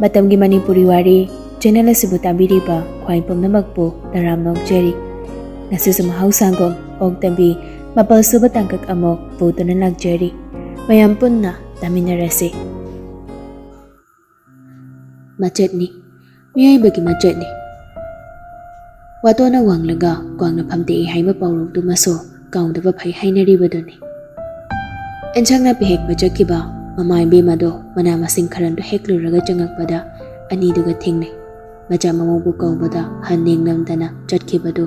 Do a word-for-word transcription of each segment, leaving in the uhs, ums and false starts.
ꯃꯇꯝꯒꯤ ꯃꯅꯤꯄꯨꯔꯤ ꯋꯥꯔꯤ ꯆꯦꯅꯦꯜ ꯑꯁꯤꯕꯨ ꯇꯥꯕꯤꯔꯤꯕ ꯈ꯭ꯋꯥꯏ ꯄꯨꯝꯅꯃꯛꯄꯨ ꯇꯔꯥꯝꯅ ꯑꯣꯛꯆꯔꯤ꯫ ꯉꯁꯤꯁꯨ ꯃꯍꯧꯁꯥꯒꯨꯝ ꯑꯣꯛꯇꯕꯤ ꯃꯥꯄꯜ ꯁꯨꯕ ꯇꯥꯡꯀꯛ ꯑꯃꯨꯛ ꯄꯨꯗꯨꯅ ꯂꯥꯛꯆꯔꯤ꯫ ꯃꯌꯥꯝ ꯄꯨꯟꯅ ꯇꯥꯃꯤꯟꯅꯔꯁꯤ꯫ ꯃꯆꯠꯅꯤ, ꯃꯤꯑꯣꯏꯕꯒꯤ ꯃꯆꯠꯅꯤ꯫ ꯋꯥꯇꯣꯟꯅ ꯋꯥꯡꯂꯒ ꯀ꯭ꯋꯥꯛꯅ ꯐꯝꯗꯦꯛꯏ ꯍꯥꯏꯕ ꯄꯥꯎꯔꯧꯗꯨꯃꯁꯨ ꯀꯥꯎꯗꯕ ꯐꯩ ꯍꯥꯏꯅꯔꯤꯕꯗꯨꯅꯤ꯫ ꯑꯦꯟꯁꯥꯡ ꯅꯥꯄꯤ ꯍꯦꯛꯄ ꯆꯠꯈꯤꯕ ꯃꯃꯥ ꯏꯕꯦꯝꯃꯗꯣ ꯃꯅꯥ ꯃꯁꯤꯡ ꯈꯔꯗꯨ ꯍꯦꯛꯂꯨꯔꯒ ꯆꯪꯉꯛꯄꯗ ꯑꯅꯤꯗꯨꯒ ꯊꯦꯡꯅꯩ꯫ ꯃꯆꯥ ꯃꯃꯧꯕꯨ ꯀꯧꯕꯗ ꯍꯟ ꯌꯦꯡꯂꯝꯗꯅ ꯆꯠꯈꯤꯕꯗꯨ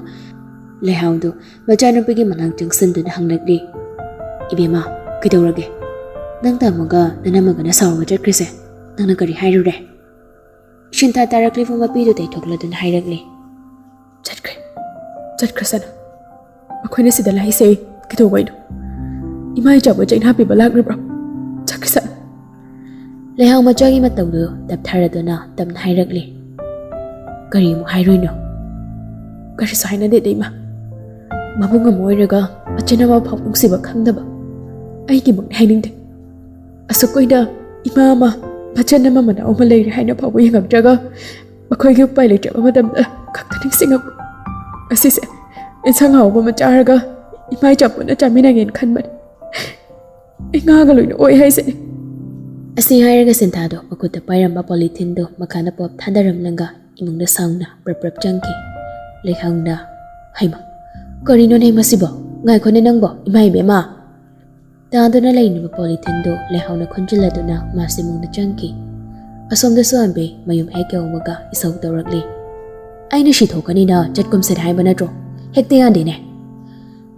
ꯂꯩꯍꯥꯎꯗꯨ ꯃꯆꯥꯅꯨꯄꯤꯒꯤ ꯃꯅꯥꯛ ꯆꯪꯁꯤꯟꯗꯨꯅ ꯍꯪꯂꯛꯂꯤ, "ꯏꯕꯦꯝꯃ, ꯀꯩꯗꯧꯔꯒꯦ? ꯅꯪ ꯇꯥꯃꯣꯒ ꯅꯅꯝꯃꯒꯅ ꯁꯥꯎꯔꯒ ꯆꯠꯈ꯭ꯔꯤꯁꯦ ꯅꯪꯅ ꯀꯔꯤ ꯍꯥꯏꯔꯨꯔꯦ?" ꯁꯤꯟꯊꯥ ꯇꯥꯔꯛꯂꯤꯕ ꯃꯄꯤꯗꯨ ꯇꯩꯊꯣꯛꯂꯗꯨꯅ ꯍꯥꯏꯔꯛꯂꯤ, "ꯆꯠꯈ꯭ꯔꯦ, ꯆꯠꯈ꯭ꯔꯁꯅꯨ꯫ ꯑꯩꯈꯣꯏꯅ ꯁꯤꯗ ꯂꯥꯛꯏꯁꯦ ꯀꯩꯗꯧꯕꯩꯅꯣ? ꯏꯃꯥ ꯏꯆꯥꯕꯨ ꯆꯩꯅꯥ ꯄꯤꯕ ꯂꯥꯛꯂꯤꯕ꯭ꯔꯣ? ꯆꯠꯈ꯭ꯔꯁꯅꯨ꯫" ꯂꯩꯍꯥꯎ ꯃꯆꯥꯒꯤ ꯃꯇꯧꯗꯨ ꯇꯞꯊꯔꯗꯨꯅ ꯇꯞꯅ ꯍꯥꯏꯔꯛꯂꯤ, "ꯀꯔꯤ ꯑꯃꯨꯛ ꯍꯥꯏꯔꯣꯏꯅꯣ? ꯀꯔꯤꯁꯨ ꯍꯥꯏꯅꯗꯦꯗ ꯏꯃꯥ꯫ ꯃꯕꯨꯡ ꯑꯃ ꯑꯣꯏꯔꯒ ꯃꯆꯤꯟ ꯑꯃ ꯐꯥꯎ ꯅꯨꯡꯁꯤꯕ ꯈꯪꯗꯕ ꯑꯩꯒꯤꯃꯛꯅꯤ ꯍꯥꯏꯅꯤꯡꯗꯦ꯫ ꯑꯁꯨꯛ ꯀꯨꯏꯅ ꯏꯃꯥ ꯑꯃ, ꯃꯆꯟ ꯑꯃ, ꯃꯅꯥꯎ ꯑꯃ ꯂꯩꯔꯦ ꯍꯥꯏꯅ ꯐꯥꯎꯕ ꯌꯦꯡꯉꯛꯇ꯭ꯔꯒ ꯃꯈꯣꯏꯒꯤ ꯎꯄꯥꯏ ꯂꯩꯇ꯭ꯔꯕ ꯃꯇꯝꯗ ꯈꯛꯇ ꯅꯤꯡꯁꯤꯡꯉꯛꯄ꯫ ꯉꯁꯤꯁꯦ ꯏꯟꯁꯥꯡ ꯑꯍꯥꯎꯕ ꯑꯃ ꯆꯥꯔꯒ ꯏꯃꯥ ꯏꯆꯥ ꯄꯨꯟꯅ ꯆꯥꯃꯤꯟꯅꯒꯦꯅ ꯈꯟꯕꯅꯤ꯫ ꯑꯩ ꯉꯥꯒ ꯂꯣꯏꯅ ꯑꯣꯛꯑꯦ ꯍꯥꯏꯁꯤꯅꯤ꯫" ꯑꯁꯤ ꯍꯥꯏꯔꯒ ꯁꯤꯟꯊꯥꯗꯣ ꯃꯈꯨꯠꯇ ꯄꯥꯏꯔꯝꯕ ꯄꯣꯂꯤꯊꯤꯟꯗꯣ ꯃꯈꯥꯗ ꯄꯣꯞ ꯊꯥꯗꯔꯝꯂꯒ ꯏꯃꯨꯡꯗ ꯁꯥꯎꯅ ꯄ꯭ꯔꯞ ꯄ꯭ꯔꯞ ꯆꯪꯈꯤ꯫ ꯂꯩꯍꯥꯎꯅ, "ꯍꯩꯃ, ꯀꯔꯤꯅꯣꯅꯦ ꯃꯁꯤꯕꯣ? ꯉꯥꯏꯈꯣꯅꯦ ꯅꯪꯕꯣ, ꯏꯃꯥ ꯏꯕꯦꯝꯃ!" ꯇꯥꯗꯨꯅ ꯂꯩꯔꯤꯕ ꯄꯣꯂꯤꯊꯤꯟꯗꯨ ꯂꯩꯍꯥꯎꯅ ꯈꯨꯟꯖꯤꯜꯂꯗꯨꯅ ꯃꯥꯁꯤ ꯏꯃꯨꯡꯗ ꯆꯪꯈꯤ꯫ ꯑꯁꯣꯝꯗꯁꯨ ꯑꯝꯕꯤ ꯃꯌꯨꯝ ꯍꯦꯛ ꯌꯧꯕꯒ ꯏꯁꯧ ꯇꯧꯔꯛꯂꯤ, "ꯑꯩꯅ ꯁꯤ ꯊꯣꯛꯀꯅꯤꯅ ꯆꯠꯀꯨꯝꯁꯦ ꯍꯥꯏꯕ ꯅꯠꯇ꯭ꯔꯣ? ꯍꯦꯛꯇ ꯌꯥꯗꯦꯅꯦ!"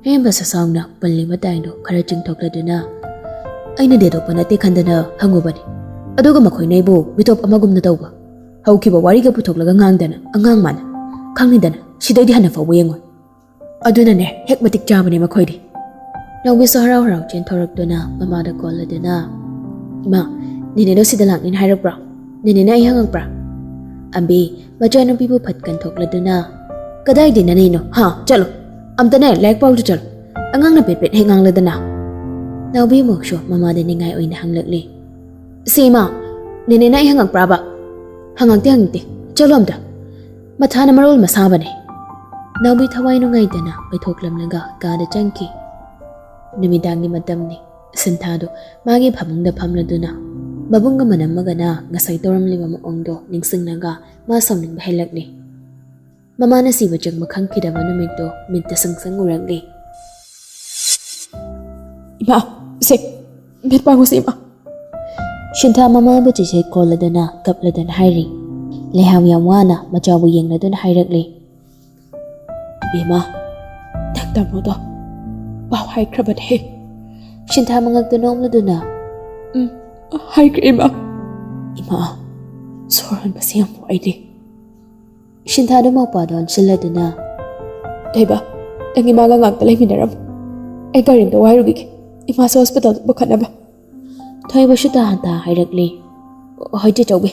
ꯑꯍꯦꯟꯕ ꯁꯁꯥꯎꯅ ꯄꯜꯂꯤ ꯃꯇꯥꯏꯗꯨ ꯈꯔ ꯆꯤꯡꯊꯣꯛꯂꯗꯨꯅ, "ꯑꯩꯅ ꯗꯦꯗꯣꯛꯄ ꯅꯠꯇꯦ ꯈꯟꯗꯅ ꯍꯪꯉꯨꯕꯅꯤ, ꯑꯗꯨꯒ ꯃꯈꯣꯏ ꯅꯣꯏꯕꯨ ꯃꯤꯇꯣꯞ ꯑꯃꯒꯨꯝꯅ ꯇꯧꯕ, ꯍꯧꯈꯤꯕ ꯋꯥꯔꯤꯒ ꯄꯨꯊꯣꯛꯂꯒ ꯉꯥꯡꯗꯅ ꯑꯉꯥꯡ ꯃꯥꯅ, ꯈꯪꯉꯤꯗꯅ ꯁꯤꯗꯩꯗꯤ ꯍꯟꯅ ꯐꯥꯎꯕ ꯌꯦꯡꯉꯣꯏ꯫ ꯑꯗꯨꯅꯅꯦ ꯍꯦꯛ ꯃꯇꯤꯛ ꯆꯥꯕꯅꯦ ꯃꯈꯣꯏꯗꯤ꯫" ꯅꯥꯎꯕꯤꯁꯨ ꯍꯔꯥꯎ ꯍꯔꯥꯎ ꯆꯦꯟꯊꯣꯔꯛꯇꯨꯅ ꯃꯃꯥꯗ ꯀꯣꯜꯂꯗꯨꯅ, "ꯏꯃꯥ, ꯅꯦꯅꯦꯗꯣ ꯁꯤꯗ ꯂꯥꯛꯅꯤꯅ ꯍꯥꯏꯔꯛꯄ꯭ꯔꯣ? ꯅꯦꯅꯦꯅ ꯑꯩ ꯍꯪꯉꯛꯄ꯭ꯔꯥ?" ꯑꯝꯕꯤ ꯃꯆꯥꯅꯨꯄꯤꯕꯨ ꯐꯠ ꯀꯟꯊꯣꯛꯂꯗꯨꯅ, "ꯀꯗꯥꯏꯗꯤ ꯅꯅꯦꯅꯣ? ꯍꯥ, ꯆꯠꯂꯣ꯫ ꯑꯝꯇꯅꯦ ꯂꯥꯏꯔꯤꯛ ꯄꯥꯎꯗ ꯆꯠꯂꯣ꯫ ꯑꯉꯥꯡꯅ ꯄꯦꯠ ꯄꯦꯠ ꯍꯦꯛ ꯉꯥꯡꯂꯗꯅ꯫" ꯅꯥꯎꯕꯤ ꯑꯃꯨꯛꯁꯨ ꯃꯃꯥꯗ ꯅꯤꯡꯉꯥꯏ ꯑꯣꯏꯅ ꯍꯪꯂꯛꯂꯤ, "ꯁꯤ ꯏꯃꯥ, ꯅꯦꯅꯦꯅ ꯑꯩ ꯍꯪꯉꯛꯄ꯭ꯔꯥꯕ?" "ꯍꯪꯉꯛꯇꯦ, ꯍꯪꯉꯛꯇꯦ꯫ ꯆꯠꯂꯣ ꯑꯝꯇ꯫ ꯃꯊꯥꯅ ꯃꯔꯣꯜ ꯑꯃ ꯁꯥꯕꯅꯦ꯫" ꯅꯥꯎꯕꯤ ꯊꯋꯥꯏ ꯅꯨꯡꯉꯥꯏꯇꯅ ꯄꯩꯊꯣꯛꯂꯝꯂꯒ ꯀꯥꯗ ꯆꯪꯈꯤ꯫ ꯅꯨꯃꯤꯗꯥꯡꯒꯤ ꯃꯇꯝꯅꯤ꯫ ꯁꯤꯟꯊꯥꯗꯣ ꯃꯥꯒꯤ ꯐꯃꯨꯡꯗ ꯐꯝꯂꯗꯨꯅ ꯃꯕꯨꯡꯒ ꯃꯅꯝꯃꯒꯅ ꯉꯁꯥꯏ ꯇꯧꯔꯝꯂꯤꯕ ꯃꯑꯣꯡꯗꯣ ꯅꯤꯡꯁꯤꯡꯂꯒ ꯃꯥ ꯁꯥꯎꯅꯤꯡꯕ ꯍꯦꯜꯂꯛꯂꯤ꯫ ꯃꯃꯥꯅ ꯁꯤꯕ ꯆꯪꯕ ꯈꯪꯈꯤꯗꯕ ꯅꯨꯃꯤꯠꯇꯣ ꯃꯤꯠꯇ ꯁꯪ ꯁꯪ ꯎꯔꯛꯂꯤ꯫ "ꯏꯃꯥ, ꯁꯦ, ꯃꯤꯠ ꯄꯥꯡꯉꯨꯁꯦ, ꯏꯃꯥ꯫" ꯁꯤꯟꯊꯥ ꯃꯃꯥꯕꯨ ꯆꯤꯆꯦꯠ ꯀꯣꯜꯂꯗꯨꯅ ꯀꯞꯂꯗꯨꯅ ꯍꯥꯏꯔꯤ꯫ ꯂꯩꯍꯥꯎ ꯌꯥꯝ ꯋꯥꯅ ꯃꯆꯥꯕꯨ ꯌꯦꯡꯂꯗꯨꯅ ꯍꯥꯏꯔꯛꯂꯤ꯫ "ꯏꯕꯦꯝꯃ, ꯅꯪ ꯇꯥꯃꯣꯗꯣ ꯄꯥꯎ ꯍꯥꯏꯈ꯭ꯔꯕꯅꯦ꯫" ꯁꯤꯟꯊꯥ ꯃꯉꯛꯇ ꯅꯣꯛꯂꯗꯨꯅ, "ꯎꯝ, ꯍꯥꯏꯈ꯭ꯔꯦ, ꯏꯃꯥ꯫" "ꯏꯃꯥ, ꯁꯣꯔ ꯍꯣꯟꯕꯁꯦ ꯌꯥꯝ ꯋꯥꯏꯅꯦ꯫" ꯁꯤꯟꯊꯥꯗꯨ ꯃꯧꯄꯥꯗ ꯑꯣꯟꯁꯤꯜꯂꯗꯨꯅ, "ꯊꯣꯏꯕ, ꯅꯪ ꯏꯃꯥꯒ ꯉꯥꯛꯇ ꯂꯩꯃꯤꯟꯅꯔꯝꯃꯨ꯫ ꯑꯩ ꯒꯥꯔꯤ ꯑꯝꯇ ꯋꯥꯏꯔꯨꯈꯤꯒꯦ, ꯏꯃꯥꯁꯨ ꯍꯣꯁꯄꯤꯇꯥꯜꯗ ꯄꯨꯈꯠꯅꯕ꯫" ꯊꯣꯏꯕꯁꯨ ꯇꯥ ꯍꯟꯊꯥ ꯍꯥꯏꯔꯛꯂꯤ꯫ "ꯍꯣꯏ, ꯆꯦ ꯆꯧꯕꯤ꯫"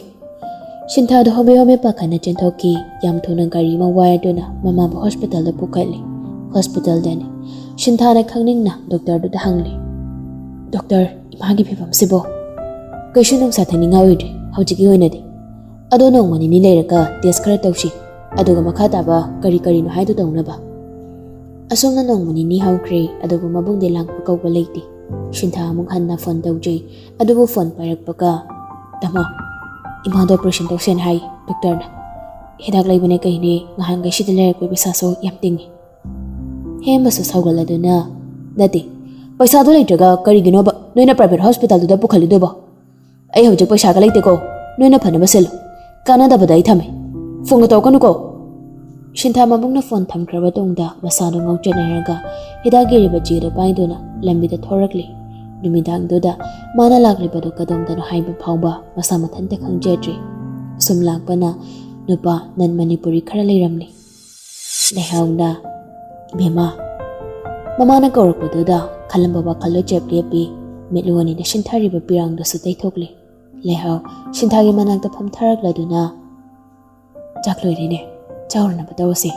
ꯁꯤꯟꯊꯥꯗꯣ ꯍꯣꯕꯦ ꯍꯣꯕꯦ ꯄꯥꯈꯠꯅ ꯆꯦꯟꯊꯣꯛꯈꯤ꯫ ꯌꯥꯝ ꯊꯨꯅ ꯒꯥꯔꯤ ꯑꯃ ꯋꯥꯏꯔꯗꯨꯅ ꯃꯃꯥꯕꯨ ꯍꯣꯁꯄꯤꯇꯥꯜꯗ ꯄꯨꯈꯠꯂꯤ꯫ ꯍꯣꯁꯄꯤꯇꯥꯜꯗꯅꯤ꯫ ꯁꯤꯟꯊꯥꯅ ꯈꯪꯅꯤꯡꯅ ꯗꯣꯛꯇꯔꯗꯨꯗ ꯍꯪꯂꯤ꯫ "ꯗꯣꯛꯇꯔ, ꯏꯃꯥꯒꯤ ꯐꯤꯕꯝꯁꯤꯕꯣ?" "ꯀꯩꯁꯨ ꯅꯨꯡꯁꯥ ꯊꯦꯡꯅꯤꯡꯉꯥꯏ ꯑꯣꯏꯗ꯭ꯔꯤ ꯍꯧꯖꯤꯛꯀꯤ ꯑꯣꯏꯅꯗꯤ꯫ ꯑꯗꯣ ꯅꯣꯡꯃ ꯅꯤꯅꯤ ꯂꯩꯔꯒ ꯇꯦꯁ ꯈꯔ ꯇꯧꯁꯤ, ꯑꯗꯨꯒ ꯃꯈꯥ ꯇꯥꯕ ꯀꯔꯤ ꯀꯔꯤꯅꯣ ꯍꯥꯏꯗꯨ ꯇꯧꯅꯕ꯫" ꯑꯁꯨꯝꯅ ꯅꯣꯡꯃ ꯅꯤꯅꯤ ꯍꯧꯈ꯭ꯔꯦ, ꯑꯗꯨꯕꯨ ꯃꯕꯨꯡꯗꯤ ꯂꯥꯛꯄ ꯀꯧꯕ ꯂꯩꯇꯦ꯫ ꯁꯤꯟꯊꯥ ꯑꯃꯨꯛ ꯍꯟꯅ ꯐꯣꯟ ꯇꯧꯖꯩ, ꯑꯗꯨꯕꯨ ꯐꯣꯟ ꯄꯥꯏꯔꯛꯄꯒ, "ꯇꯥꯃꯣ, ꯏꯃꯥꯗꯣ ꯑꯣꯄꯔꯦꯁꯟ ꯇꯧꯁꯦꯅ ꯍꯥꯏ ꯗꯣꯛꯇꯔꯅ꯫ ꯍꯤꯗꯥꯛ ꯂꯩꯕꯅꯦ ꯀꯩꯅꯦ, ꯉꯍꯥꯟꯈꯩ ꯁꯤꯗ ꯂꯩꯔꯛꯄꯒꯤ ꯄꯩꯁꯥꯁꯨ ꯌꯥꯝ ꯇꯤꯡꯉꯤ꯫" ꯍꯦꯝꯕꯁꯨ ꯁꯥꯎꯒꯠꯂꯗꯨꯅ, "ꯅꯠꯇꯦ, ꯄꯩꯁꯥꯗꯣ ꯂꯩꯇ꯭ꯔꯒ ꯀꯔꯤꯒꯤꯅꯣꯕ ꯅꯣꯏꯅ ꯄ꯭ꯔꯥꯏꯚꯦꯠ ꯍꯣꯁꯄꯤꯇꯥꯜꯗꯨꯗ ꯄꯨꯈꯠꯂꯨꯗꯣꯏꯕꯣ? ꯑꯩ ꯍꯧꯖꯤꯛ ꯄꯩꯁꯥꯒ ꯂꯩꯇꯦꯀꯣ, ꯅꯣꯏꯅ ꯐꯅꯕ ꯁꯤꯜꯂꯨ꯫ ꯀꯥꯟꯅꯗꯕꯗ ꯑꯩ ꯊꯝꯃꯦ꯫ ꯐꯣꯟꯒ ꯇꯧꯔꯛꯀꯅꯨꯀꯣ꯫" ꯁꯤꯟꯊꯥ ꯃꯕꯨꯡꯅ ꯐꯣꯟ ꯊꯝꯈ꯭ꯔꯕ ꯇꯨꯡꯗ ꯃꯁꯥꯗꯣ ꯉꯥꯎꯆꯠꯅꯔꯒ ꯍꯤꯗꯥꯛ ꯏꯔꯤꯕ ꯆꯦꯗꯣ ꯄꯥꯏꯗꯨꯅ ꯂꯝꯕꯤꯗ ꯊꯣꯔꯛꯂꯤ꯫ ꯅꯨꯃꯤꯗꯥꯡꯗꯨꯗ ꯃꯥꯅ ꯂꯥꯛꯂꯤꯕꯗꯨ ꯀꯗꯣꯝꯗꯅꯣ ꯍꯥꯏꯕ ꯐꯥꯎꯕ ꯃꯁꯥ ꯃꯊꯟꯇ ꯈꯪꯖꯗ꯭ꯔꯤ꯫ ꯑꯁꯨꯝ ꯂꯥꯛꯄꯅ ꯅꯨꯄꯥ ꯅꯟ ꯃꯅꯤꯄꯨꯔꯤ ꯈꯔ ꯂꯩꯔꯝꯂꯤ꯫ ꯂꯩꯍꯥꯎꯅ, "ꯏꯕꯦꯝꯃ꯫" ꯃꯃꯥꯅ ꯀꯧꯔꯛꯄꯗꯨꯗ ꯈꯜꯂꯝꯕ ꯋꯥꯈꯜꯗꯣ ꯆꯦꯞ ꯂꯦꯞꯄꯤ꯫ ꯃꯤꯠꯂꯨ ꯑꯅꯤꯗ ꯁꯤꯟꯊꯔꯤꯕ ꯄꯤꯔꯥꯡꯗꯨꯁꯨ ꯇꯩꯊꯣꯛꯂꯤ꯫ ꯂꯩꯍꯥꯎ ꯁꯤꯟꯊꯥꯒꯤ ꯃꯅꯥꯛꯇ ꯐꯝꯊꯔꯛꯂꯗꯨꯅ, "ꯆꯥꯛ ꯂꯣꯏꯔꯦꯅꯦ, ꯆꯥꯎꯔꯅꯕ ꯇꯧꯔꯁꯤ꯫"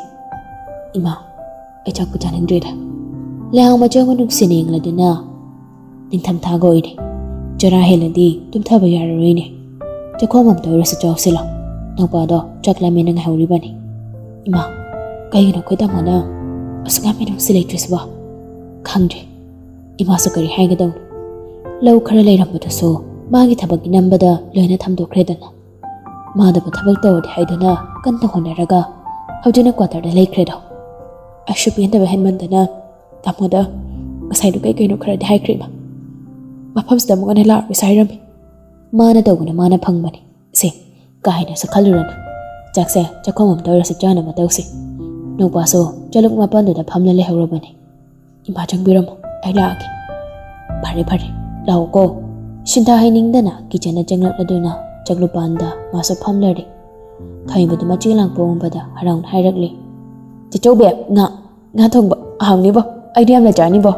"ꯏꯃꯥ, ꯑꯩ ꯆꯥꯛꯄꯨ ꯆꯥꯅꯤꯡꯗ꯭ꯔꯦꯗ꯫" ꯂꯩꯍꯥꯎ ꯃꯆꯥꯕꯨ ꯅꯨꯡꯁꯤꯅ ꯌꯦꯡꯂꯗꯨꯅ, "ꯅꯤꯡꯊꯝꯊꯥꯒ ꯑꯣꯏꯔꯦ, ꯆꯔꯥ ꯍꯦꯜꯂꯗꯤ ꯇꯨꯝꯊꯕ ꯌꯥꯔꯔꯣꯏꯅꯦ꯫ ꯆꯥꯛꯈꯣꯝ ꯑꯝꯇ ꯑꯣꯏꯔꯁꯨ ꯆꯥꯎꯁꯤꯜꯂꯣ꯫ ꯅꯨꯄꯥꯗꯣ ꯆꯥꯛ ꯂꯥꯝꯃꯦꯅ ꯉꯥꯏꯍꯧꯔꯤꯕꯅꯤ꯫ "ꯏꯃꯥ, ꯀꯩꯒꯤꯅꯣ ꯑꯩꯈꯣꯏ ꯇꯥꯃꯣꯅ ꯑꯁꯨꯛ ꯌꯥꯝ ꯃꯤꯅꯨꯡꯁꯤ ꯂꯩꯇ꯭ꯔꯤꯁꯤꯕꯣ? ꯈꯪꯗ꯭ꯔꯦ꯫ ꯏꯃꯥꯁꯨ ꯀꯔꯤ ꯍꯥꯏꯒꯗꯧꯅꯣ? ꯂꯧ ꯈꯔ ꯂꯩꯔꯝꯕꯗꯨꯁꯨ ꯃꯥꯒꯤ ꯊꯕꯛꯀꯤ ꯅꯝꯕꯗ ꯂꯣꯏꯅ ꯊꯝꯗꯣꯛꯈ꯭ꯔꯦꯗꯅ꯫ ꯃꯥꯗꯕꯨ ꯊꯕꯛ ꯇꯧꯔꯗꯤ ꯍꯥꯏꯗꯨꯅ ꯀꯟꯅ ꯍꯣꯠꯅꯔꯒ ꯍꯧꯖꯤꯛꯅ ꯀ꯭ꯋꯥꯇꯔꯗ ꯂꯩꯈ꯭ꯔꯦꯗꯣ꯫ ꯑꯩꯁꯨ ꯄꯦꯟꯗꯕ ꯍꯦꯟꯃꯟꯗꯅ ꯇꯥꯃꯣꯗ ꯉꯁꯥꯏꯗꯣ ꯀꯩ ꯀꯩꯅꯣ ꯈꯔꯗꯤ ꯍꯥꯏꯈ꯭ꯔꯦ ꯏꯃꯥ꯫ ꯃꯐꯝꯁꯤꯗ ꯑꯃꯨꯛ ꯍꯟꯅ ꯂꯥꯛꯑꯔꯣꯏꯁꯦ ꯍꯥꯏꯔꯝꯃꯤ꯫ ꯃꯥꯅ ꯇꯧꯕꯅ ꯃꯥꯅ ꯐꯪꯕꯅꯤ꯫ ꯁꯦ, ꯀꯥ ꯍꯦꯟꯅꯁꯨ ꯈꯜꯂꯨꯔꯅꯨ꯫ ꯆꯥꯛꯁꯦ ꯆꯥꯛꯈꯣꯝ ꯑꯃ ꯇꯧꯔꯁꯨ ꯆꯥꯅꯕ ꯇꯧꯁꯤ꯫ ꯅꯨꯄꯥꯁꯨ ꯆꯂꯨꯛ ꯃꯄꯥꯟꯗꯨꯗ ꯐꯝꯂ ꯂꯩꯍꯧꯔꯕꯅꯤ꯫ ꯏꯃꯥ ꯆꯪꯕꯤꯔꯝꯃꯣ, ꯑꯩ ꯂꯥꯛꯑꯒꯦ꯫ ꯐꯔꯦ ꯐꯔꯦ, ꯂꯥꯛꯑꯣꯀꯣ꯫ ꯁꯤꯟꯊꯥ ꯍꯩꯅꯤꯡꯗꯅ ꯀꯤꯆꯟꯗ ꯆꯪꯂꯛꯂꯗꯨꯅ ꯆꯥꯛꯂꯨꯄꯥꯟꯗ ꯃꯥꯁꯨ ꯐꯝꯂꯔꯦ꯫ ꯊꯣꯏꯕꯗꯨ ꯃꯆꯦ ꯂꯥꯡꯄ ꯎꯕꯗ ꯍꯔꯥꯎꯅ ꯍꯥꯏꯔꯛꯂꯤ, "ꯆꯦꯆꯧꯕꯤ, ꯉꯥ, ꯉꯥ ꯊꯣꯡꯕ ꯍꯥꯎꯅꯤꯕꯣ, ꯑꯩꯗꯤ ꯌꯥꯝꯅ ꯆꯥꯅꯤꯕꯣ꯫"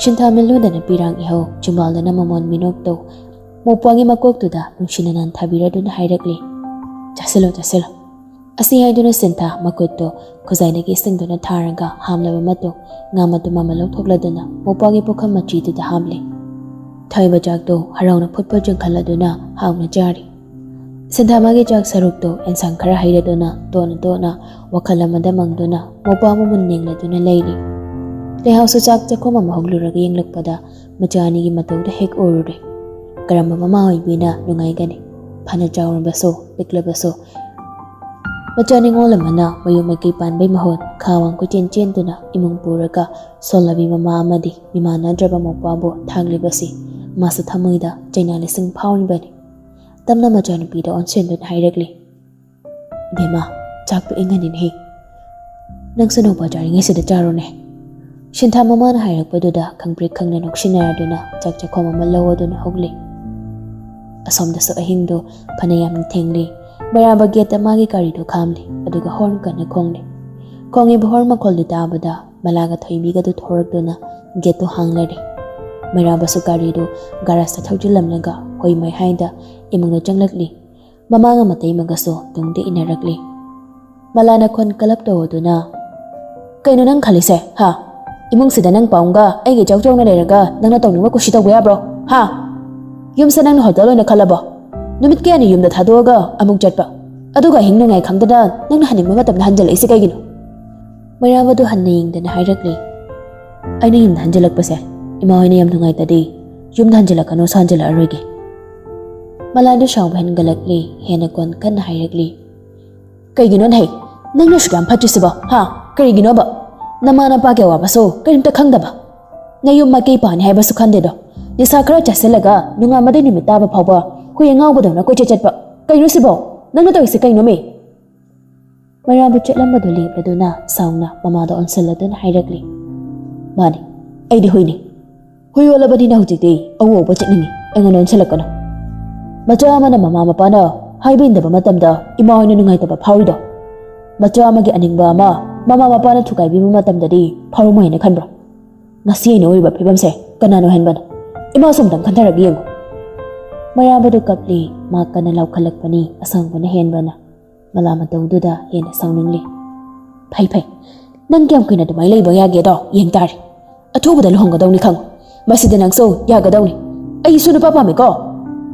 ꯁꯤꯟꯊꯥ ꯃꯤꯜꯂꯨꯗꯅ ꯄꯤꯔꯥꯡ ꯏꯍꯧ ꯆꯤꯝꯕꯥꯜꯗꯅ ꯃꯃꯣꯟ ꯃꯤꯅꯣꯛꯇꯧ ꯃꯧꯄ꯭ꯋꯥꯒꯤ ꯃꯀꯣꯛꯇꯨꯗ ꯅꯨꯡꯁꯤꯅ ꯅꯟꯊꯕꯤꯔꯗꯨꯅ ꯍꯥꯏꯔꯛꯂꯤ, "ꯆꯥꯁꯤꯜꯂꯣ, ꯆꯥꯁꯤꯜꯂꯣ꯫" ꯑꯁꯤ ꯍꯥꯏꯗꯨꯅ ꯁꯤꯟꯊꯥ ꯃꯈꯨꯠꯇꯨ ꯈꯨꯖꯥꯏꯗꯒꯤ ꯏꯁꯤꯡꯗꯨꯅ ꯊꯥꯔꯒ ꯍꯥꯝꯂꯕ ꯃꯇꯨꯡ ꯉꯥ ꯃꯇꯨꯝ ꯑꯃ ꯂꯧꯊꯣꯛꯂꯗꯨꯅ ꯃꯧꯄ꯭ꯋꯥꯒꯤ ꯄꯨꯈꯝ ꯃꯆꯤꯗꯨꯗ ꯍꯥꯞꯂꯤ꯫ ꯊꯣꯏꯕ ꯆꯥꯛꯇꯨ ꯍꯔꯥꯎꯅ ꯐꯨꯠ ꯐꯨꯠ ꯆꯤꯡꯈꯠꯂꯗꯨꯅ ꯍꯥꯎꯅ ꯆꯥꯔꯤ꯫ ꯁꯤꯟꯊꯥ ꯃꯥꯒꯤ ꯆꯥꯛ ꯁꯔꯨꯛꯇꯨ ꯑꯦꯟꯁꯥꯡ ꯈꯔ ꯍꯩꯔꯗꯨꯅ ꯇꯣꯠꯅ ꯇꯣꯠꯅ ꯋꯥꯈꯜ ꯑꯃꯗ ꯃꯪꯗꯨꯅ ꯃꯧꯄ꯭ꯋꯥ ꯃꯃꯨꯟ ꯌꯦꯡꯂꯗꯨꯅ ꯂꯩꯔꯤ꯫ ꯂꯩꯍꯥꯎꯁꯨ ꯆꯥꯛ ꯆꯥꯛꯈꯨꯝ ꯑꯃ ꯍꯧꯒꯠꯂꯨꯔꯒ ꯌꯦꯡꯂꯛꯄꯗ ꯃꯆꯥ ꯑꯅꯤꯒꯤ ꯃꯇꯧꯗꯨ ꯍꯦꯛ ꯎꯔꯨꯔꯦ꯫ ꯀꯔꯝꯕ ꯃꯃꯥ ꯑꯣꯏꯕꯤꯅ ꯅꯨꯡꯉꯥꯏꯒꯅꯤ? ꯐꯅ ꯆꯥꯎꯔꯕꯁꯨ ꯄꯤꯛꯂꯕꯁꯨ ꯃꯆꯥ ꯅꯤꯉꯣꯜ ꯑꯃꯅ ꯃꯌꯨꯝ ꯃꯥꯏꯀꯩ ꯄꯥꯟꯕꯩ ꯃꯍꯨꯠ ꯈꯥ ꯋꯥꯡ ꯀꯣꯏꯆꯦꯟ ꯆꯦꯟꯗꯨꯅ ꯏꯃꯨꯡ ꯄꯨꯔꯒ ꯁꯣꯜꯂꯕꯤ ꯃꯃꯥ ꯑꯃꯗꯤ ꯃꯤꯃꯥꯟꯅꯗ꯭ꯔꯕ ꯃꯧꯄ꯭ꯋꯥꯕꯨ ꯊꯥꯛꯂꯤꯕꯁꯤ ꯃꯥꯁꯨ ꯊꯃꯣꯏꯗ ꯆꯩꯅꯥ ꯂꯤꯁꯤꯡ ꯐꯥꯎꯔꯤꯕꯅꯤ꯫ ꯇꯞꯅ ꯃꯆꯥꯅꯨꯄꯤꯗ ꯑꯣꯟꯁꯤꯟꯗꯨꯅ ꯍꯥꯏꯔꯛꯂꯤ, "ꯏꯕꯦꯝꯃ, ꯆꯥꯛꯇꯨ ꯏꯪꯍꯟꯅꯤꯡꯅꯤ꯫ ꯅꯪꯁꯨ ꯅꯧꯄꯥ ꯆꯥꯔꯤꯉꯩꯁꯤꯗ ꯆꯥꯔꯣꯅꯦ꯫" ꯁꯤꯟꯊꯥ ꯃꯃꯥꯅ ꯍꯥꯏꯔꯛꯄꯗꯨꯗ ꯈꯪꯄ꯭ꯔꯦꯛ ꯈꯪꯅ ꯅꯣꯛꯁꯤꯟꯅꯔꯗꯨꯅ ꯆꯥꯛ ꯆꯥꯛꯈꯣꯝ ꯑꯃ ꯂꯧꯗꯨꯅ ꯍꯧꯒꯠꯂꯤ꯫ ꯑꯁꯣꯝꯗꯁꯨ ꯑꯍꯤꯡꯗꯨ ꯐꯅꯌꯥꯝ ꯊꯦꯡꯂꯤ꯫ ꯃꯩꯔꯥꯕ ꯒꯦꯠꯇ ꯃꯥꯒꯤ ꯒꯥꯔꯤꯗꯨ ꯈꯥꯝꯂꯤ, ꯑꯗꯨꯒ ꯍꯣꯔꯟ ꯀꯟꯅ ꯈꯣꯡꯂꯤ꯫ ꯈꯣꯡꯉꯤꯕ ꯍꯣꯔꯟ ꯃꯈꯣꯜꯗꯨ ꯇꯥꯕꯗ ꯃꯂꯥꯒ ꯊꯣꯏꯕꯤꯒꯗꯨ ꯊꯣꯔꯛꯇꯨꯅ ꯒꯦꯠꯇꯨ ꯍꯥꯡꯂꯔꯦ꯫ ꯃꯩꯔꯥꯕꯁꯨ ꯒꯥꯔꯤꯗꯨ ꯒꯥꯔꯥꯖꯇ ꯊꯧꯖꯤꯜꯂꯝꯂꯒ ꯍꯣꯏ ꯃꯩꯍꯥꯏꯗ ꯏꯃꯨꯡꯗ ꯆꯪꯂꯛꯂꯤ꯫ ꯃꯃꯥꯒ ꯃꯇꯩꯃꯒꯁꯨ ꯇꯨꯡꯗ ꯏꯟꯅꯔꯛꯂꯤ꯫ ꯃꯂꯥꯅ ꯈꯣꯟ ꯀꯂꯞ ꯇꯧꯗꯨꯅ, "ꯀꯩꯅꯣ ꯅꯪ ꯈꯜꯂꯤꯁꯦ, ꯍꯥ? ꯏꯃꯨꯡꯁꯤꯗ ꯅꯪ ꯄꯥꯎꯡꯒ ꯑꯩꯒ ꯏꯆꯥꯎ ꯆꯥꯎꯅ ꯂꯩꯔꯒ ꯅꯪꯅ ꯇꯧꯅꯤꯡꯕ ꯀꯨꯁꯤ ꯇꯧꯕ ꯌꯥꯕ꯭ꯔꯣ, ꯍꯥ? ꯌꯨꯝꯁꯦ ꯅꯪꯅ ꯍꯣꯇꯦꯜ ꯑꯣꯏꯅ ꯈꯜꯂꯕꯣ?" ꯅꯨꯃꯤꯠ ꯀꯌꯥꯅꯤ ꯌꯨꯝꯗ ꯊꯥꯗꯣꯛꯑꯒ ꯑꯃꯨꯛ ꯆꯠꯄ? ꯑꯗꯨꯒ ꯑꯍꯤꯡ ꯅꯣꯡꯌꯥꯏ ꯈꯪꯗꯅ ꯅꯪꯅ ꯍꯟꯅꯤꯡꯕ ꯃꯇꯝꯗ ꯍꯟꯖꯤꯜꯂꯛꯏꯁꯦ ꯀꯩꯒꯤꯅꯣ?" ꯃꯩꯔꯥꯕꯗꯨ ꯍꯟꯅ ꯌꯦꯡꯗꯅ ꯍꯥꯏꯔꯛꯂꯤ, "ꯑꯩꯅ ꯌꯨꯝꯗ ꯍꯟꯖꯤꯜꯂꯛꯄꯁꯦ ꯏꯃꯥ ꯍꯣꯏꯅ ꯌꯥꯝ ꯅꯨꯡꯉꯥꯏꯇꯗꯤ, ꯌꯨꯝꯗ ꯍꯟꯖꯤꯜꯂꯛꯀꯅꯨꯁꯨ ꯍꯟꯖꯤꯜꯂꯛꯑꯔꯣꯏꯒꯦ꯫" ꯃꯂꯥꯗꯨ ꯁꯥꯎꯕ ꯍꯦꯟꯒꯠꯂꯛꯂꯤ, ꯍꯦꯟꯅ ꯀꯣꯟ ꯀꯟꯅ ꯍꯥꯏꯔꯛꯂꯤ, "ꯀꯩꯒꯤꯅꯣ ꯅꯍꯩ? ꯅꯪꯅ ꯁꯨꯛ ꯌꯥꯝ ꯐꯠꯇ꯭ꯔꯤꯁꯤꯕꯣ, ꯍꯥ? ꯀꯔꯤꯒꯤꯅꯣꯕ? ꯅꯃꯥ ꯅꯄꯥꯒꯤ ꯑꯋꯥꯕꯁꯨ ꯀꯔꯤꯝꯇ ꯈꯪꯗꯕ? ꯅꯌꯨꯝ ꯃꯥꯏꯀꯩ ꯄꯥꯅꯤ ꯍꯥꯏꯕꯁꯨ ꯈꯟꯗꯦꯗꯣ꯫ ꯅꯤꯁꯥ ꯈꯔ ꯆꯥꯁꯤꯜꯂꯒ ꯅꯣꯡꯉꯥꯟꯕꯗꯩ ꯅꯨꯃꯤꯠ ꯇꯥꯕ ꯐꯥꯎꯕ ꯍꯨꯏ ꯑꯉꯥꯎꯕꯗꯧꯅ ꯀꯣꯏꯆꯠ ꯆꯠꯄ꯫ ꯀꯩꯅꯣ ꯁꯤꯕꯣ? ꯅꯪꯅ ꯇꯧꯔꯤꯁꯦ ꯀꯩꯅꯣꯃꯤ?" ꯃꯩꯔꯥꯕ ꯆꯠꯂꯝꯕꯗꯨ ꯂꯦꯞꯂꯗꯨꯅ ꯁꯥꯎꯅ ꯃꯃꯥꯗ ꯑꯣꯟꯁꯤꯜꯂꯗꯨꯅ ꯍꯥꯏꯔꯛꯂꯤ, "ꯃꯥꯅꯤ, ꯑꯩꯗꯤ ꯍꯨꯏꯅꯤ꯫ ꯍꯨꯏ ꯑꯣꯜꯂꯕꯅꯤꯅ ꯍꯧꯖꯤꯛꯇꯤ ꯑꯎ ꯑꯎꯕ ꯆꯠꯅꯤꯡꯉꯤ, ꯑꯩꯉꯣꯟꯗ ꯑꯣꯟꯁꯤꯜꯂꯛꯀꯅꯨ꯫ ꯃꯆꯥ ꯑꯃꯅ ꯃꯃꯥ ꯃꯄꯥꯅ ꯍꯥꯏꯕ ꯏꯟꯗꯕ ꯃꯇꯝꯗ ꯏꯃꯥ ꯍꯣꯏꯅ ꯅꯨꯡꯉꯥꯏꯇꯕ ꯐꯥꯎꯔꯤꯗꯣ, ꯃꯆꯥ ꯑꯃꯒꯤ ꯑꯅꯤꯡꯕ ꯑꯃ ꯃꯃꯥ ꯃꯄꯥꯅ ꯊꯨꯒꯥꯏꯕꯤꯕ ꯃꯇꯝꯗꯗꯤ ꯐꯥꯎꯔꯝꯃꯣꯏ ꯍꯥꯏꯅ ꯈꯟꯕ꯭ꯔꯣ? ꯉꯁꯤ ꯑꯩꯅ ꯑꯣꯏꯔꯤꯕ ꯐꯤꯕꯝꯁꯦ ꯀꯅꯥꯅ ꯑꯣꯏꯍꯟꯕꯅꯣ? ꯏꯃꯥꯁꯨ ꯑꯝꯇꯪ ꯈꯟꯊꯔꯒ ꯌꯦꯡꯉꯨ꯫" ꯃꯩꯔꯥꯕꯗꯨ ꯀꯞꯂꯤ, ꯃꯥ ꯀꯟꯅ ꯂꯥꯎꯈꯠꯂꯛꯄꯅꯤ, ꯑꯁꯪꯕꯅ ꯍꯦꯟꯕꯅ꯫ ꯃꯂꯥ ꯃꯇꯧꯗꯨꯗ ꯍꯦꯟꯅ ꯁꯥꯎꯅꯤꯡꯂꯤ꯫ "ꯐꯩ, ꯐꯩ, ꯅꯪ ꯀꯌꯥꯝ ꯀꯨꯏꯅ ꯑꯗꯨꯃꯥꯏꯅ ꯂꯩꯕ ꯌꯥꯒꯦꯗꯣ ꯌꯦꯡ ꯇꯥꯔꯦ꯫ ꯑꯊꯨꯕꯗ ꯂꯨꯍꯣꯡꯒꯗꯧꯅꯤ ꯈꯪꯉꯨ꯫ ꯃꯁꯤꯗ ꯅꯪꯁꯨ ꯌꯥꯒꯗꯧꯅꯤ꯫ ꯑꯩꯁꯨ ꯅꯨꯄꯥ ꯄꯥꯝꯃꯤꯀꯣ꯫"